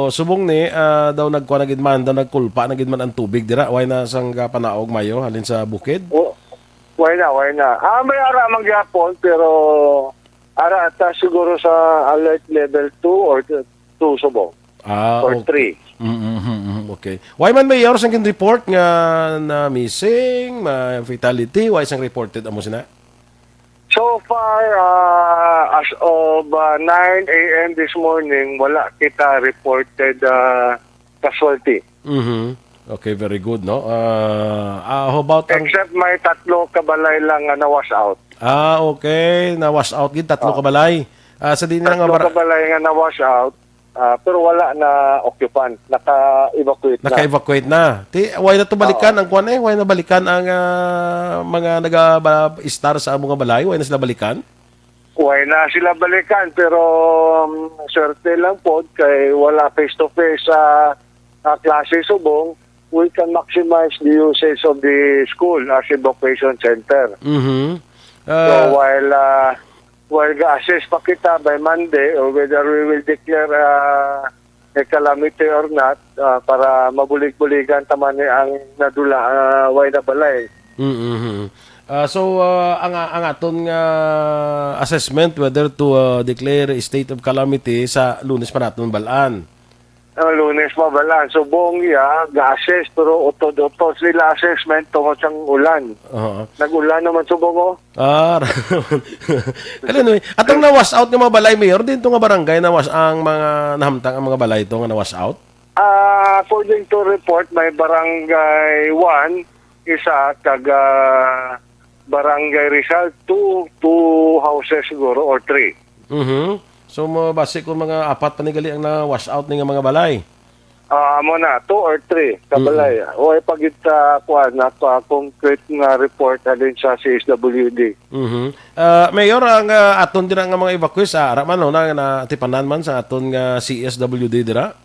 subong ni, ah, daw nagkuha na gid man, daw nagkulpa na gid man ang tubig dira. Way na sang panaog mayo halin sa bukid? O, way na, way na. Ah, may ara man gyapon, pero ara ta siguro sa alert level two or two subong. Ah, Or okay. three. Mm, mm, mm, mm, okay. Way man, Mayor, sang report nga na missing, ma fatality, way sang reported amo sina? So far, ah, as of, ah, nine a m this morning, wala kita reported, ah, casualty. Mhm. Okay, very good, no? Ah, ah, how about ang Except may tatlo ka balay lang nga na-wash out. Ah, okay. Na-wash out gid, tatlo Oh. ka balay. Ah, sa din nga Tatlo bara- ka balay nga na-wash out, ah, pero wala na occupant. Naka-evacuate na. Naka-evacuate na. Ti, way na to balikan Oo. ang kwan eh? Way na balikan ang, ah, mga naga-, ba-, istar sa mga balay? Way na sila balikan? Way na sila balikan, pero, um, swerte lang po kay wala face-to-face sa, ah, klase subong. We can maximize the usage of the school as evacuation center. Mhm. So, Ah, while, ah, while ga-assess pa kita by Monday or whether we will declare, ah, a calamity or not, ah, para mabulig-buligan ta man ni ang nadula, ah, way na balay. Mm-hmm. Ah, so, ah, ang, ang aton nga assessment whether to, ah, declare a state of calamity sa Lunes pa naton balaan. Ang Lunes pa balaan. So, buong iya, ga-assess, pero utod-utod sila assessment tungod sang ulan. Oo. Nag-ulan naman subong, oh. Ah, Anyway, atong na-wash out nga mga balay, Mayor, din to nga barangay na-wash ang mga nahamtang ang mga balay to nga na-wash out? Ah, according to report, may barangay one, isa, taga Barangay Rizal, two, two houses siguro or three. Mhm. So, mabasi kung mga apat pa ni gali ang na-wash out ni nga mga balay. Ah, amo na, two or three ka Mm-mm. balay. Way pa gid ta, kuwan, napa-concrete nga report halin sa C S W D. Mhm. Ah, Mayor, ang, ah, aton dira nga mga evacuees, ah, ara man, no, na, na tipanan man sa aton nga C S W D dira?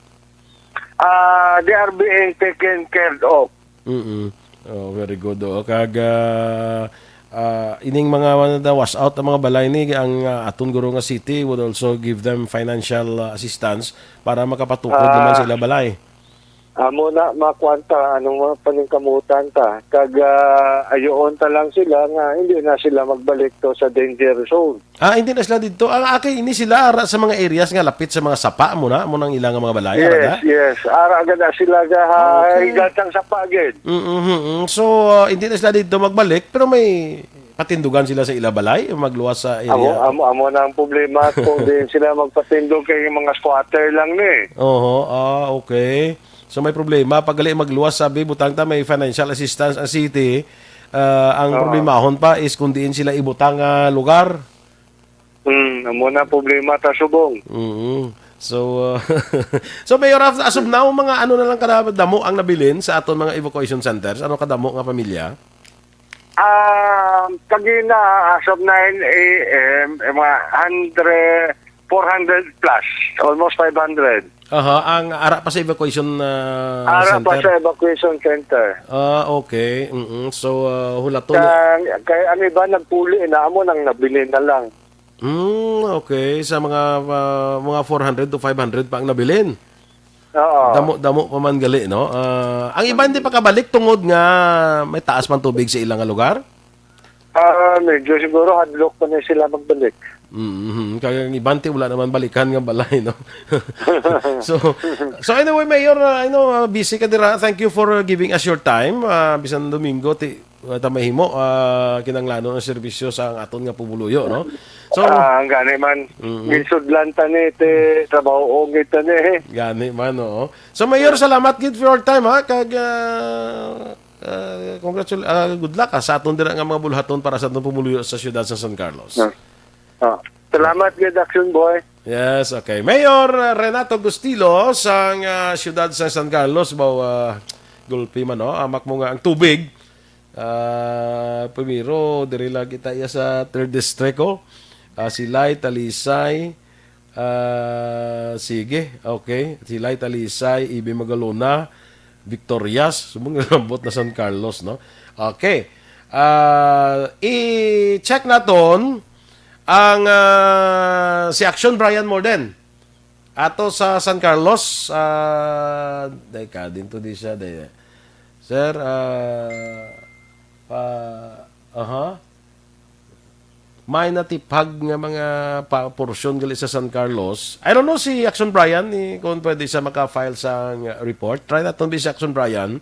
Ah, they are being taken care of. Mm-mm. Oh, very good. Oh. Kag, ah, ah, ining mga, mga na-wash out ang mga balay ni, ang, ah, aton guro nga city would also give them financial, ah, assistance para makapatukod Ah. naman sa ila balay. Amo na, makuan ta, anong mga paningkamutan ta. Kag, ah, ayoon ta lang sila nga hindi na sila magbalik to sa danger zone. Ah, hindi na sila didto. Ah, okay, ini sila ara sa mga areas nga lapit sa mga sapa mo na, mo nang ilang mga balay, ara Yes, da? yes. Ara gada sila ga ha, Okay. higad sang sapa gid. Mm, mm, mm. So, ah, hindi na sila didto magbalik, pero may patindugan sila sa ila balay, magluwas sa Amo, area. amo, amo na ang problema kung di sila magpatindog kay mga squatter lang ni. Oho, ah, okay. So, may problema. Pag gali magluwas, sabi, butang ta, may financial assistance ang city. Ah, ang Oo. problemahon pa is kung diin sila ibutang nga lugar. Hmm, amo na problema ta subong. Mm. So, uh, so Mayor, as as of now, mga ano na lang kadamo ang nabilin sa aton mga evacuation centers? Ano kadamo nga pamilya? Ah, kagina, as of nine a m, eh, mga hundred, four hundred plus, almost five hundred. Aha, ang ara pa sa evacuation, ah, Ara pa center? sa evacuation center. Ah, okay. Mm-mm. So, ah, hulaton na. Kay, kay ang iba nagpuli na, amo nang nabilin na lang. Mm, okay. Sa mga, ah, mga four hundred to five hundred pa ang nabilin. Oo. Damo, damo pa man gali, no? Ah, ang iba hindi pa kabalik tungod nga may taas man tubig sa ilang lugar? Ah, medyo siguro hadlok pa na sila magbalik. Mm-hmm. Kaya ang iba, ti, wala naman balikan nga balay, no? So, so anyway, Mayor, ah, I know, ah, busy ka dira. Thank you for, uh, giving us your time. Ah, bisan Domingo, ti, wala ta mahimo, ah, kinanglanon ang serbisyo sa ang aton nga pumuluyo, no? So, Ah, ang gani man. Mm-hmm. Ginsudlan ta ni, ti, trabaho, ungit ta ni, eh. Gani man, oo. So, Mayor, salamat gid for your time, ha? Kag, ah, ah, congratul-, ah, good luck, ha, sa aton dira nga mga buluhaton para sa aton pumuluyo sa siyudad sa San Carlos. Ah. Ah. Salamat gid, Action Boy. Yes, okay. Mayor, uh, Renato Bustillo sang, uh, siyudad sa San Carlos, baw, uh, gulpi man, no? Amak mo nga ang tubig. Uh, primero, diri lang kita iya sa third district, oh. Uh, Silay, Talisay, uh, sige, okay. Silay, Talisay, Ibi Magalona, Victorias, subong nalambot na San Carlos, no? Okay. Uh, i-check naton ang, ah, si Action Brian Morden. Ato sa San Carlos, ah, day ka, dinto di siya, day. Sir, ah, pa, aha. May natipag nga mga pa, porsyon gali sa San Carlos. I don't know si Action Brian, ni, kung pwede siya maka-file sa report. Try naton bi si Action Brian.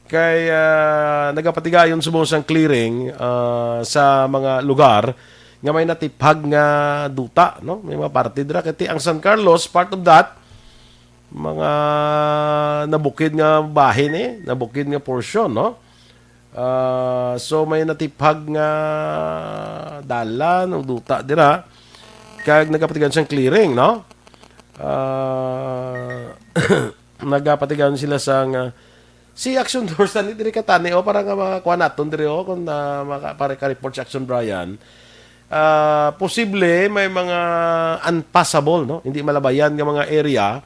Kay, ah, nagapatigayon subong sang clearing, ah, sa mga lugar nga may natipag nga duta, no? May mga parte dira. Kay ang San Carlos, part of that, mga nabukid nga bahin, eh, nabukid nga portion, no? Ah, so may natipag nga dalan o duta dira. Kag nagapatigayon sang clearing, no? Ah, nagapatigayon sila sa nga si Action Force, tani diri ka tani, oh, para nga makakuha naton diri, oh, kung, ah, maka-, para ka-report si Action Brian. Ah, posible may mga unpassable, no? Hindi malabayan nga mga area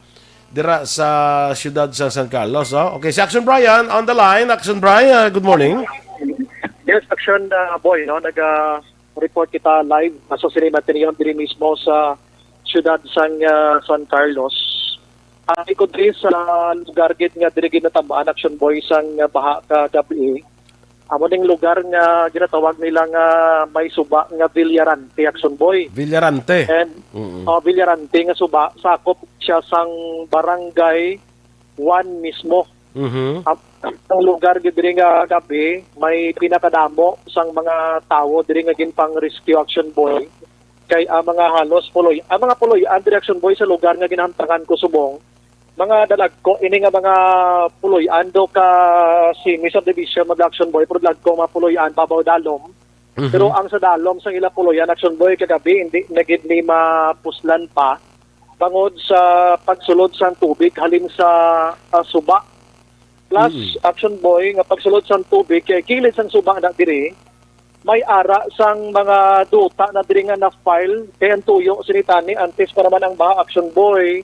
dira sa siyudad sa San Carlos, oh. Okay, si Action Brian on the line. Action Brian, good morning. Yes, Action, uh, Boy, no? Naga-report kita live sa sini matiniyon diri mismo sa siyudad sang, uh, San Carlos. Ah, ikot diri sa lugar gid nga diri gid natabaan, Action Boy, sang, uh, baha kagabi. Amo ning lugar nga ginatawag nila nga may suba nga Villarante, Action Boy. Villarante. And, Mm-mm. uh, Villarante nga suba, sakop siya sang Barangay One mismo. Mhm. Ang, ang lugar gid diri nga gabi, may pinakadamo sang mga tawo diri nga ginpang-rescue, Action Boy. Kay ang mga halos puloy, ang mga puloy-an diri, Action Boy, sa lugar nga ginahamtangan ko subong, mga dalagko ini nga mga puloy-an do ka semi subdivision, mga Action Boy, pero dalagko mga puloy-an, babaw dalom. Mhm. Pero ang sa dalom sang ila puloy-an, Action Boy, kagabi, hindi na gid ni mapuslan pa bangod sa pagsulod sang tubig halin sa, ah, suba. Plus, Mm. Action Boy, nga pagsulod sang tubig kay kilid sang suba na diri, may ara sang mga duta na diri nga na-file. Kay ang tuyo sini tani, antes pa naman ang baha, Action Boy,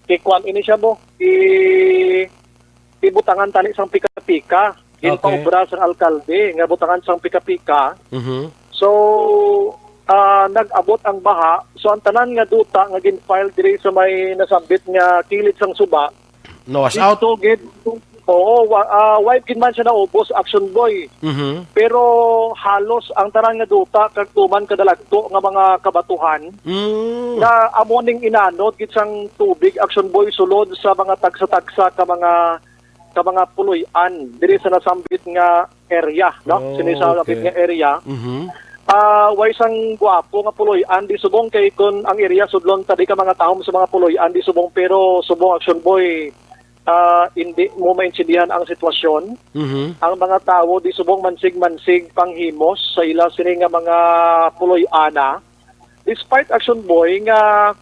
kay kwan ini siya mo, i-, ibutangan tani sang pika-pika. Okay. Ginpaobra sang alkalde nga butangan sang pika-pika. Mhm. So, ah, nag-abot ang baha. So, ang tanan nga duta nga gin-file diri sa may nasambit nga kilid sang suba, Nawash out? Didto gid, oo, wa-, ah, wide gid man siya naubos, Action Boy. Mhm. Pero halos ang tanan nga duta kag tuman kadalagko nga mga kabatuhan Mm. nga amo ning inanod gid sang tubig, Action Boy, sulod sa mga tagsa-tagsa ka mga, ka mga puloy-an diri sa nasambit nga area, no? Oh, Sini sa lapit okay. nga area. Mhm. Ah, way sang guwapo nga puloy-an di subong kay kun ang area sudlon ta di ka mga tahom sa mga puloy-an di subong, pero subong, Action Boy, ah, hindi mo maintindihan ang sitwasyon. Mhm. Ang mga tawo di subong mansig-mansig panghimos sa ila sini nga mga puloy-ana. Despite, Action Boy, nga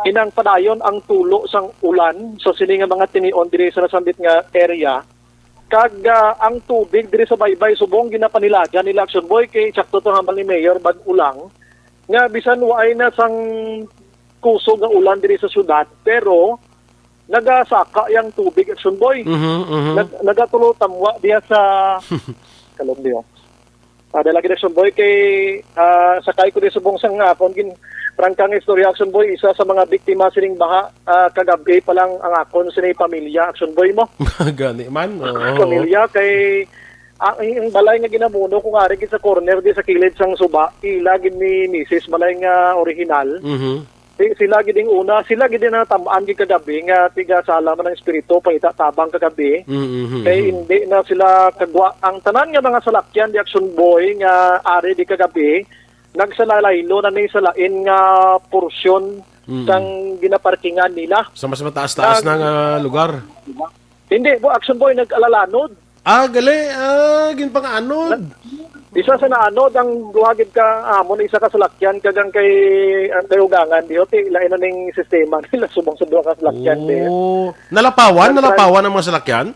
inang padayon ang tulo sang ulan sa sini nga mga tinion diri sa nasambit nga area, kag, ah, ang tubig diri sa baybay subong ginapanilagan nila, Action Boy, kay sakto to hambal ni Mayor bag-o lang nga bisan waay na sang kusog nga ulan diri sa syudad, pero nagasaka yang tubig, Action Boy. Mhm, mhm. Nag-, nagatulo tamwa diya sa Kalumbi, oh. Ah, dala gid, Action Boy, kay, ah, sakay ko di subong sang akon gin-, prangka nga istorya, Action Boy, isa sa mga biktima sining baha, ah, kagabi pa lang ang akon sini pamilya, Action Boy mo. Gani man, oo. Pamilya kay, ah, ang, ang balay nga ginamuno ko nga ari gid sa corner di sa kilid sang suba, ila gid ni misis balay nga original. Mhm. Di, sila gid ang una, sila gid ang natam-an gid kagabi nga tiga sala man ang espiritu, pangita tabang kagabi. Mm, mhm, Kay mhm. hindi na sila kagwa ang tanan nga mga salakyan di, Action Boy, nga ari di kagabi, nagsalalaylo na ni sa lain nga porsyon Mm. sang ginaparkingan nila. Sa mas mataas-taas Nag- na nga lugar. Hindi, bo, Action Boy, nag-alalanod. Ah, gali. Ah, ginpanganod. Na-, Isa sa naanod ang duha gid ka amo na isa ka salakyan kag ang kay ang kay Ugangan di ti lain na ning sistema nila subong sa duha ka salakyan di. Oh, nalapawan, Ang nalapawan ang mga salakyan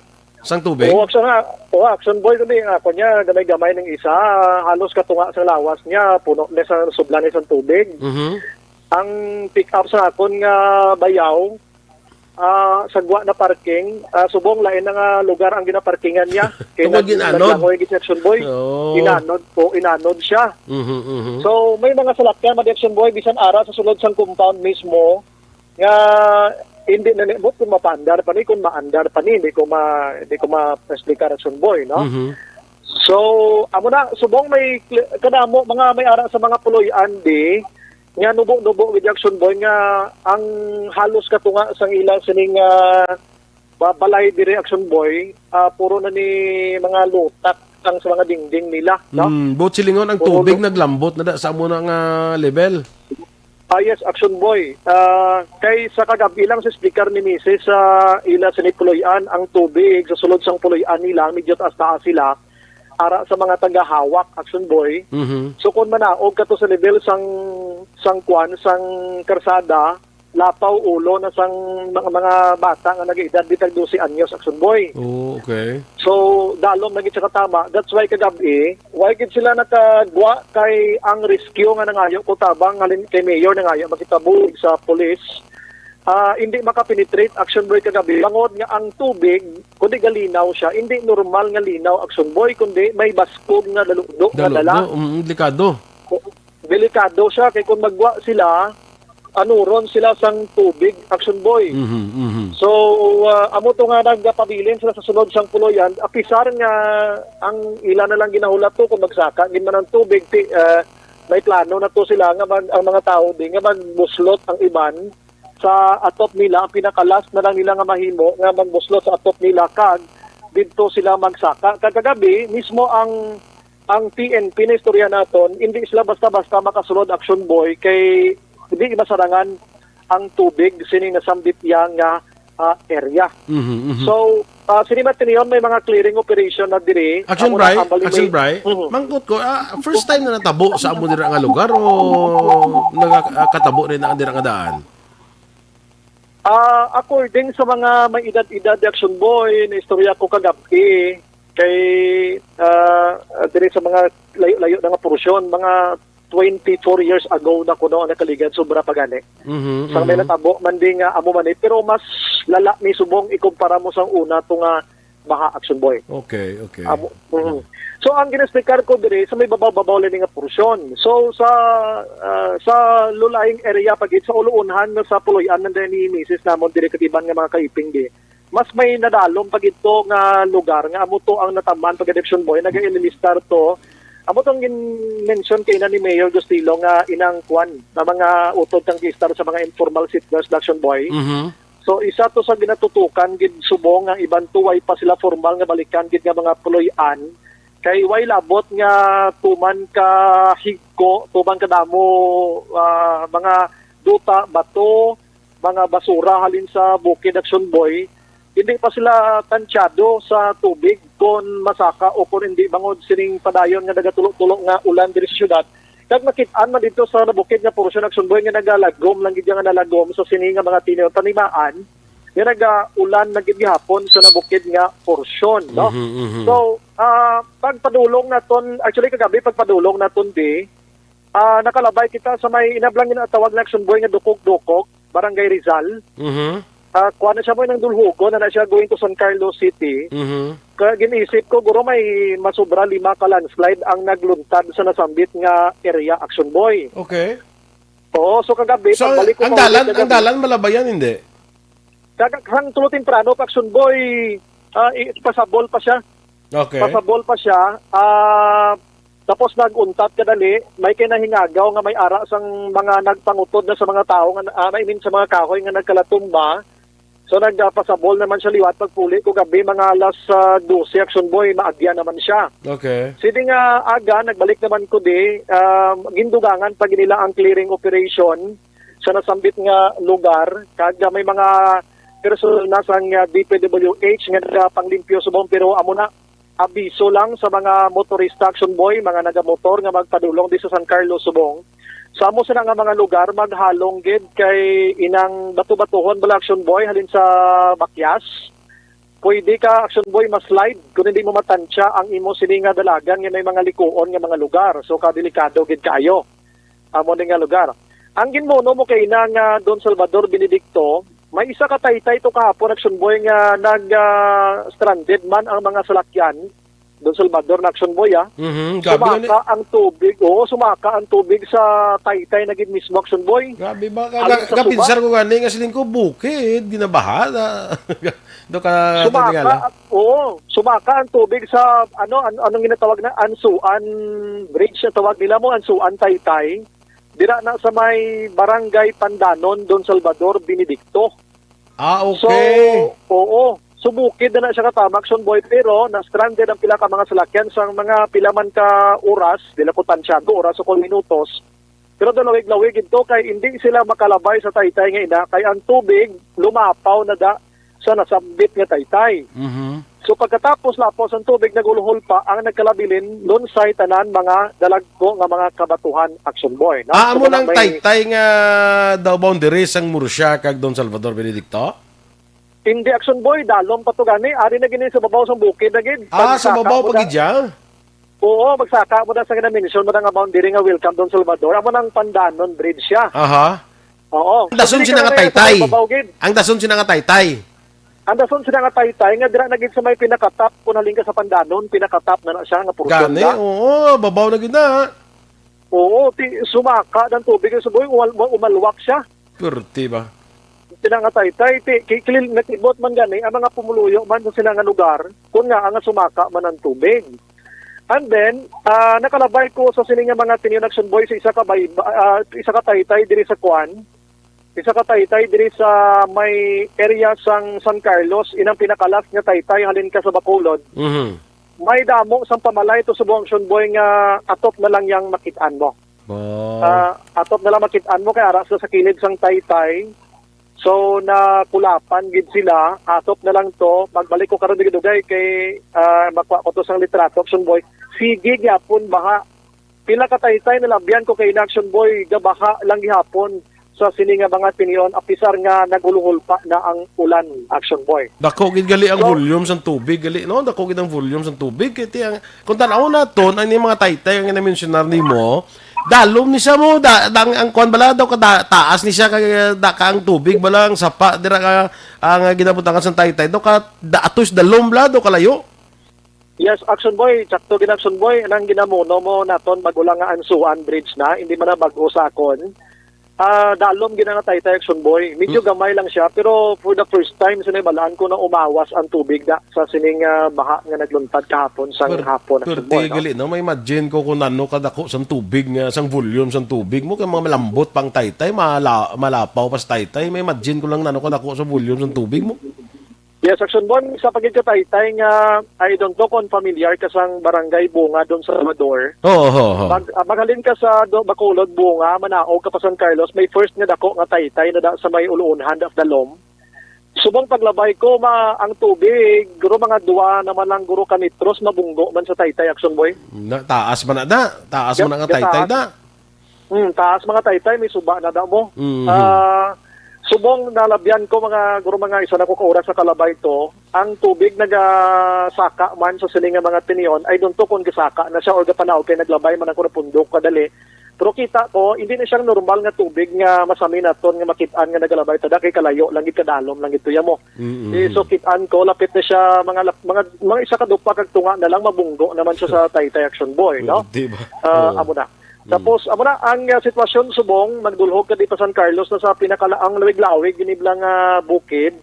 sang tubig. Oo, action nga. Oo, action boy kundi nga ako niya gamay-gamay ning isa halos katunga sa lawas niya puno na sa subla ni sa tubig. Mhm. Ang pick up sa akon nga bayaw ah sagwa na parking, ah, subong lain na nga lugar ang ginaparkingan niya. Kay Tungod nag- ginanod. naglangoy gid si action boy. Oo. Inanod po, inanod siya. Mhm, mhm. So, may mga salakyan, mga action boy, bisan ara sa sulod sang compound mismo, nga hindi na nibot kung mapaandar pa ni, kung maandar pa ni, hindi ko ma, hindi ko ma-explicar action boy, no? Mhm. So, amo na, subong may kli- kadamo, mga may ara sa mga puloy-an di, nga nubo-nubo with action boy, nga ang halos katunga sang ila sining ah, ba- balay diri action boy, ah, puro na ni mga lutak ang sa mga dingding nila, no? Mm, buot silingon ang Oo, tubig no? Naglambot na da sa amo na nga level. Ah, yes, action boy. Ah, kay sa kagabi lang sa speaker ni Misis sa ila sa Puloy-an, ang tubig sa sulod sang Puloy-an nila medyo taas-taas sila ara sa mga tagahawak action boy. Mhm. So kung manaog ka to sa level sang sang kwan sang karsada, lapaw ulo na sang mga, mga bata nga nag-edad bitag dose anyos action boy. Oh, okay. So, dalom na gid siya katama. That's why kagabi, why gid sila nakagwa kay ang rescue nga nangayo ko tabang halin kay mayor nangayo makitabulig sa police. Ah, hindi makapenetrate action boy kagabi bangod nga ang tubig kundi galinaw siya, hindi normal nga linaw action boy kundi may baskog nga daludo nga dala. Daludo, mm, delikado. Delikado siya kay kung magwa sila anuron sila sang tubig action boy. Mhm, mhm. So, ah, amo to nga nagapabilin sila sa sulod sang puloyan, apisar nga ang ila na lang ginahulat to kung magsaka gid man ang tubig, ti, ah, may plano na to sila nga mag, ang mga tao di nga magbuslot ang iban sa atop nila, ang pinakalas na lang nila nga mahimo nga magbuslot sa atop nila kag didto sila magsaka. Kag kagabi mismo ang ang P N P na istorya naton, hindi sila basta-basta makasulod action boy kay hindi masarangan ang tubig sining nasambit niya nga ah, area. Mhm, mhm. So, ah, sini Matinion may mga clearing operation na diri. Action Amo Bry, na, ang bali Action may- Bry, Mhm. mangkot ko, ah, first time na natabo sa amo dira nga lugar o nagakatabo rin na dira nga daan? Ah, according sa mga may edad-edad di Action Boy, na istorya ko kagabi kay ah, diri sa mga layo-layo na nga porsyon, mga twenty-four years ago na kuno ang nakaligad, sobra pa gani. Mhm, Sa may mhm. natabo man di nga amo man eh, pero mas lala ni subong ikumpara mo sa una to nga baha Action Boy. Okay, okay. Amo. Mhm. So ang ginaspikar ko diri sa may babaw-babaw lang nga porsyon. So sa ah, sa lulaing area pa gid sa uluunhan nga sa Puloy-an na ni misis namon diri kag iban nga mga kaiping di. Mas may nadalom pa gid to nga lugar nga amo to ang nataman pag Action Boy nagailistar to. Amo tong gin-mention kay na ni Mayor Gustilo nga inang kwan na mga utod kang listar sa mga informal settlers Action Boy. Mhm. So isa to sa ginatutukan gid subong nga iban to way pa sila formal nga balikan gid nga mga puloy-an kay way labot nga tuman ka higko, tuman ka damo ah, mga duta, bato, mga basura halin sa bukid Action Boy. Hindi pa sila tansyado sa tubig kon masaka o kon hindi bangod sining padayon nga nagatulo-tulo nga ulan diri sa syudad. Kag makit-an man dito sa nabukid nga porsyon Action Boy nga nagalagom lang gid nga nalagom sa sini nga mga tini-, tanimaan nga nagaulan na gid gihapon sa nabukid nga porsyon, no? Mhm, mhm. So, ah, pagpadulong naton, actually kagabi pagpadulong naton di, ah, nakalabay kita sa may inablang ginatawag na Action Boy nga Dukog-Dukog, Barangay Rizal. Mhm. Ah, kuha na siya mo ng Dulhugon na, na siya going to San Carlos City. Mhm. Kaya ginisip ko, guro may masubra lima ka landslide ang nagluntad sa nasambit nga area Action Boy. Okay. Oo, so kagabi, So, pagbalik ko ang pa dalan, ulit ang kagabi, dalan malabayan hindi. Kag-, sang tulo temprano pa Action Boy, ah, i-, pasabol pa siya. Okay. Pasabol pa siya. Ah, tapos nag-untat kadali, may kinahingagaw nga may ara sang mga nagpangutod na sa mga tao nga ah, I mean sa mga kahoy nga nagkalatumba. So nagpasabol naman siya liwat pagpuli ko gabi mga alas ah, dose Action Boy, maagyan naman siya. Okay. Sidi nga aga, nagbalik naman ko di, ah, gindugangan pa gid nila ang clearing operation sa nasambit nga lugar, kag ah, may mga personal na sang ah, D P W H nga nagapanglimpyo subong, pero amo na, abiso lang sa mga motorista, Action Boy, mga nagamotor nga magpadulong di sa San Carlos, Subong. Sa amo sina nga mga lugar, maghalong gid kay inang bato-batuhon bala, Action Boy, halin sa bakyas. Pwede ka, Action Boy, ma-slide kung hindi mo matansya ang imo sini nga dalagan nga may mga likuon nga mga lugar. So, kadelikado gid kaayo amo ni nga lugar. Ang ginmuno mo kay ina nga Don Salvador Benedicto, may isa ka taytay to kahapon, Action Boy, nga nag, ah, stranded man ang mga salakyan. Don Salvador na, Action Boy, ah. Mhm, grabe gani. Sumaka ang tubig. Oo, sumaka ang tubig sa taytay na gid mismo, Action Boy. Grabe ba? Ka-, Halin ka-, sa kapinsar suba. Ko gani nga siling ko, bukid, ginabaha na. Do ka, Sumaka, Daniela? Oo, sumaka ang tubig sa, ano, an-, anong ginatawag na? Ansuan Bridge na tawag nila mo, Ansuan Taytay. Dira na sa may Barangay Pandanon, Don Salvador, Benedicto. Ah, So, okay. Oo. So, bukid na na siya katama, Action Boy, pero na-stranded ang pila ka mga salakyan sang mga pila man ka oras, dila ko tansyado, oras o kung minutos. Pero dalawig-lawig ito kay hindi sila makalabay sa taytay nga ina, kay ang tubig lumapaw na da sa nasambit nga taytay. Mhm. So, pagkatapos lapos ang tubig, naguluhol pa ang nagkalabilin, lunsay tanan mga dalagko nga mga kabatuhan, Action Boy, no? Ah, So, amo muna nang may taytay nga daw boundary sang Murcia kag Don Salvador Benedicto? Hindi, Action Boy, dalom pa to gani. Ari na gini sa babaw sang bukid na gid. Ah, sa Pagsaka babaw mo pa na, gid siya? Oo, magsaka mo na sa gina-mention mo na nga boundary nga Welcome Don Salvador. Amo nang Pandanon Bridge siya. Aha. Oo. Ang dason Hindi sina ka nga na sa taytay. Babaw gid. Ang dason sina nga taytay. Ang dason sina nga taytay nga dira na gid sa may pinakatap, kung halin ka sa Pandanon, pinakatap na na siya nga portion Gani, na. Oo, babaw na gid na. Oo, ti, sumaka ng tubig sa buhay, umal-, umalwak siya. Purti ba? Sina nga taytay, ti, ki-, kilil-, nakibot man gani ang mga pumuluyo man sa sina nga lugar, kung nga ang sumaka man ang tubig. And then, ah, nakalabay ko sa sini nga mga tinion, Action Boy, sa isa ka bay-, ah, isa ka taytay diri sa kuan, isa ka taytay diri sa may area sang San Carlos, inang pinakalas nga taytay halin ka sa Bacolod. Mhm. May damo sang pamalay to, Subong, Action Boy, nga atop na lang yang makit-an mo. Oh. Ah, atop na lang makit-an mo kay ara sila sa kilid sang taytay. So, nakulapan gid sila. Atop na lang to. Magbalik ko karon dugay kay, ah, makuha ko to sang litrato, Action Boy. Sige gyapon baha. Pila ka taytay nalabyan ko kay Action Boy, gabaha lang gihapon sa sini nga mga tinion, apisar nga naguluhol pa na ang ulan, Action Boy. Dako gid gali ang So, volume sang tubig, gali, no? Dako gid ang volume sang tubig. Kay ti ang, kung tan-aw naton, ang mga taytay ang ginamensyonar nimo, dalom ni siya mo, da, da, ang, ang kuwan bala, daw ka da, taas ni siya, kay da ka ang tubig bala, ang sapa, dira ka, ang ginabutangan sang taytay, daw ka, da, atos dalom bala, daw kalayo. Yes, Action Boy, sakto gid, Action Boy, nang ginamuno mo naton bago lang nga Ansuan Bridge na, hindi man na bago sa akon. Ah, dalom gid nga taytay, Action Boy. Medyo Mm. gamay lang siya, pero for the first time, sinibalaan ko na umawas ang tubig da, sa sining, ah, baha nga nagluntad kahapon sang Pwer-, hapon, Action pwerte Boy, no? Gali, no? May imagine ko kung ano kadako sang tubig nga, sang volume sang tubig mo, kay mga malambot pang taytay, mala-, malapaw pa sa taytay. May imagine ko lang nano kadako sa volume sang tubig mo. Yes, Action Boy, sa pagigkataytay nga, I don't know kung familiar ka sang Barangay Bunga, Don Salvador. Oo, oo, oo. Mag, ah, maghalin ka sa Do-, Bacolod, Bunga, manaog ka pa San Carlos, may first nga dako nga taytay na da sa may uluon, hand of the loam. Subong paglabay ko, ma, ang tubig, guro mga dua naman lang guro ka metros, mabunggo man sa taytay, Action Boy. Na, taas man na da. Taas man Gat-, na nga taytay gataas. Da. Hmm, taas mga taytay, may suba na da mo. Mhm. Ah, subong nalabyan ko mga, guro mga isa na ko ka oras sa kalabay to, ang tubig nagasaka man sa sini nga mga tinion, I don't know kung gasaka na siya or gapanaog kay naglabay man ako na pundok kadali. Pero kita ko, hindi na siyang normal nga tubig nga masami naton nga makit-an nga nagalabay tada kay kalayo lang gid kadalom lang gid tuya mo. Mm, Eh, mm. So kit-an ko, lapit na siya mga lap-, mga, mga isa ka dupa kag tunga na lang mabunggo naman siya sa Taytay Action Boy, no? Di ba? Ah, Oo. Amo na. Mm. Tapos, amo na ang, ah, sitwasyon subong, nagdulhog ka di pa San Carlos na sa pinakalaang lawig-lawig gini bala nga bukid.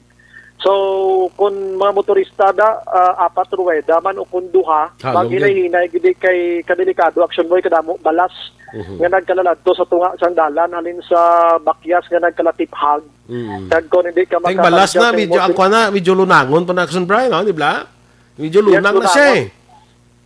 So, kung mga motorista da, ah, apat ruweda man o kung duha, Halong gid. Maghinay-hinay gid kay kadelikado, Action Boy, kadamo balas Mhm. nga nagkalaladto sa tunga sang dalan halin sa bakyas nga nagkalatiphag. Mm. Kag kung hindi ka Kay balas makatansya na, sa medyo imod-, ang kuwan na, medyo lunangon pa na, Action Boy, no? Di ba? Medyo Yes, lunang na siya, lunangon. Eh.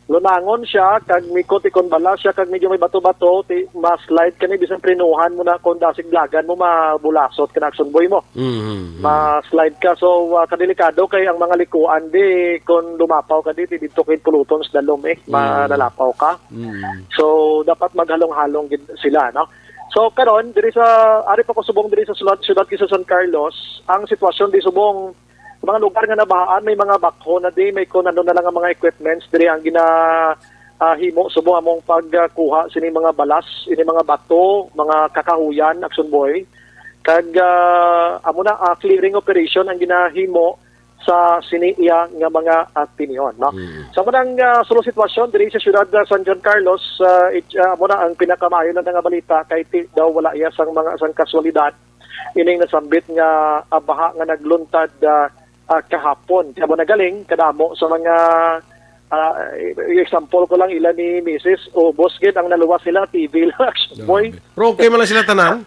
lunangon siya, kag may, kon, kon bala siya, kag medyo may bato-bato, ti, ma-slide ka ni, bisan prinuhan mo na, kon dasig blagan mo, mabulasot ka na, Action Boy, mo. Mhm. Ma-slide ka. So, ah, kadelikado kay ang mga likuan di, kon lumapaw ka di, ti dito kay puluton sa dalom, eh. Mm. Malalapaw ka. Mm. So, dapat maghalong-halong gid sila, no? So, karon, diri sa, ari pa ko subong diri sa sulod-, siyudad kay sa San Carlos, ang sitwasyon di subong, mga lugar nga nabahaan, may mga backhoe na di, may kon ano na lang ang mga equipments diri ang gina, ah, himo subong among pagkuha sini mga balas, ini mga bato, mga kakahuyan, Action Boy. Kag, ah, amo na, ah, clearing operation ang ginahimo sa sini iya nga mga, ah, tinion, no? Mm. Sa manang, ah, sulo sitwasyon diri sa siyudad sa San Juan Carlos, ah, it-, ah, amo na ang pinakamaayo na nga balita kay ti daw wala iya sang mga sang kaswalidad ining nasambit nga, ah, baha nga nagluntad, ah, ah, kahapon. Kaya mo nagaling kadamo sa mga, ah, example ko lang, ila ni Misis, ubos gid ang naluwas nila, T V lang, Action Boy. Grabe. Pero okay man lang sila tanan?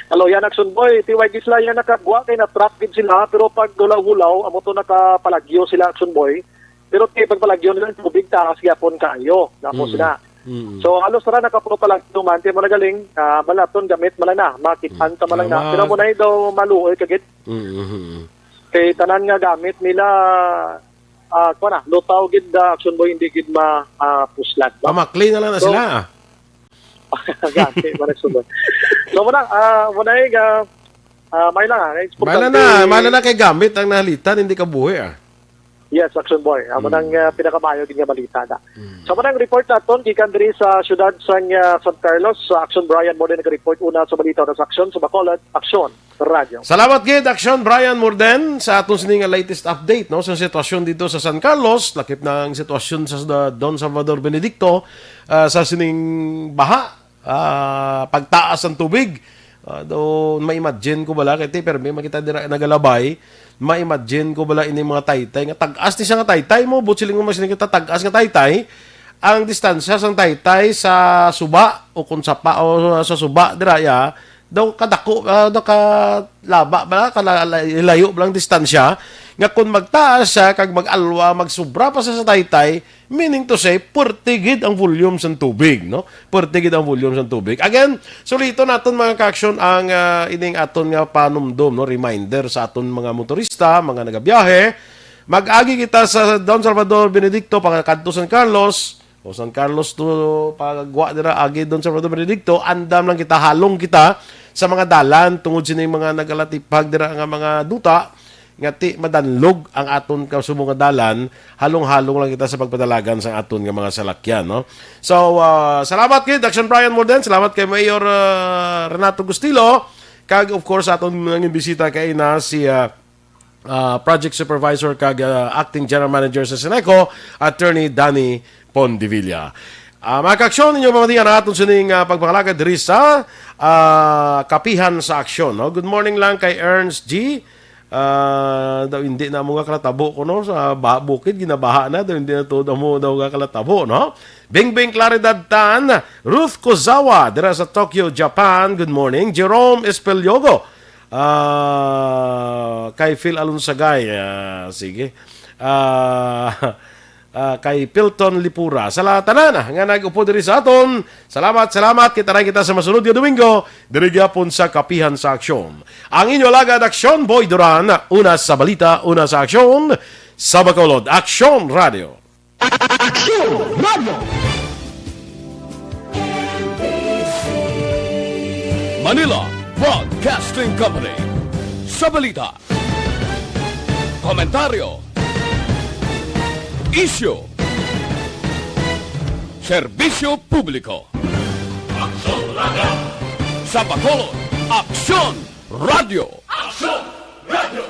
Alo, yan, Action Boy, T Y G sila yan nakagwa kay na-trap gid sila, pero pag hulaw-hulaw, amo to nakapalagyo sila, Action Boy. Pero ti pagpalagyo nila, tubig taas gyapon kaayo. Nako Mm. sila. Mm. So, halos ra nakapalagyo man, ti mo nagaling, ah, balaton gamit man lang na, makit-an ta man lang na. Tama. Pero mo na daw maluoy kagid. Mm, mm, mm. Kay tanan nga gamit nila, ah, kuwan na, lutaw gid, ah, Action Boy, hindi gid ma, ah, puslan, no? Pamakli na lang na So, sila, ah. Gati, man nagsunod. So, muna, ah, muna yung, ah, ah, may lang, ah, May importante lang na, may lang na kay gamit ang nahalitan, hindi kabuhi, ah. Yes, Action Boy. Amo Mm. nang, ah, pinakamayo gid nga balita na. Mm. Sa manang report naton gikan diri sa siyudad sang, ah, San Carlos, sa Action Brian Morden nag-report una sa balita na sa Action sa Bacolod, Action Radyo. Salamat gid, Action Brian Morden, sa aton sini nga latest update, no, sa sitwasyon dito sa San Carlos, lakip na ang sitwasyon sa, sa Don Salvador Benedicto, ah, sa sining baha, ah, pagtaas ang tubig. Ah, do, ma-imagine ko bala, kay ti, pero may makita dira nagalabay, ma-imagine ko bala ini mga taytay, nga tag-as ni siya nga taytay mo, but siling mo, mas kita tag-as nga taytay, ang distansya sang taytay sa suba, o kung sa pa, o sa suba, dira ya, daw kadako, ah, daw kalaba bala, kala-, layo bala ang distansya, nga kung magtaas siya, kag mag-alwa, magsubra pa siya sa taytay, meaning to say, puwerte gid ang volume sang tubig, no? Puwerte gid ang volume sang tubig. Again, suliton naton, mga ka-aksyon, ang, ah, ining aton nga panumdom, no? Reminder sa aton mga motorista, mga nagabiyahe. Mag-agi kita sa Don Salvador Benedicto, pakadto San Carlos, o San Carlos to pagwa dira, agi Don Salvador Benedicto, andam lang kita, halong kita sa mga dalan tungod sini mga nagalatipag dira nga mga duta, nga ti madanlog ang aton kasubong nga dalan, halong-halong lang kita sa pagpadalagan sa aton nga mga salakyan, no? So, ah, salamat kay Action Brian Morden, salamat kay Mayor, ah, Renato Gustilo, kag of course aton nangin bisita kay na si, ah, ah, Project Supervisor kag, ah, Acting General Manager sa Seneco, Attorney Danny Pondevilla. Ah, mga ka-aksyon, ninyo pamatian ang aton sining, ah, pagpangalagad diri sa, ah, Kapihan sa Aksyon, no? Good morning lang kay Ernst G. Ah, daw hindi na mo nga kalatabo ko, no? Sa ba-, bukid, ginabaha na. Daw hindi na to daw mo daw nga kalatabo, no? Bingbing Claridad Tan, Ruth Kozawa, dira sa Tokyo, Japan. Good morning. Jerome Espeliogo. Ah, kay Phil Alonsagay. Ah, sige. Ah, ah, kay Pilton Lipura. Sa la-, tanan, ah, nga nag-upod diri sa aton. Salamat, salamat. Kita na kita sa masunod nga Domingo. Diri gyapon sa Kapihan sa Aksyon. Ang inyo alagad, Aksyon Boy Duran. Una sa balita, una sa aksyon. Sa Bacolod, Aksyon Radio. Aksyon Radio. Manila Broadcasting Company. Sa balita, komentaryo, isyu, serbisyo publiko. Aksyon Radio. Sa Bacolod, Aksyon Radio. Aksyon Radio.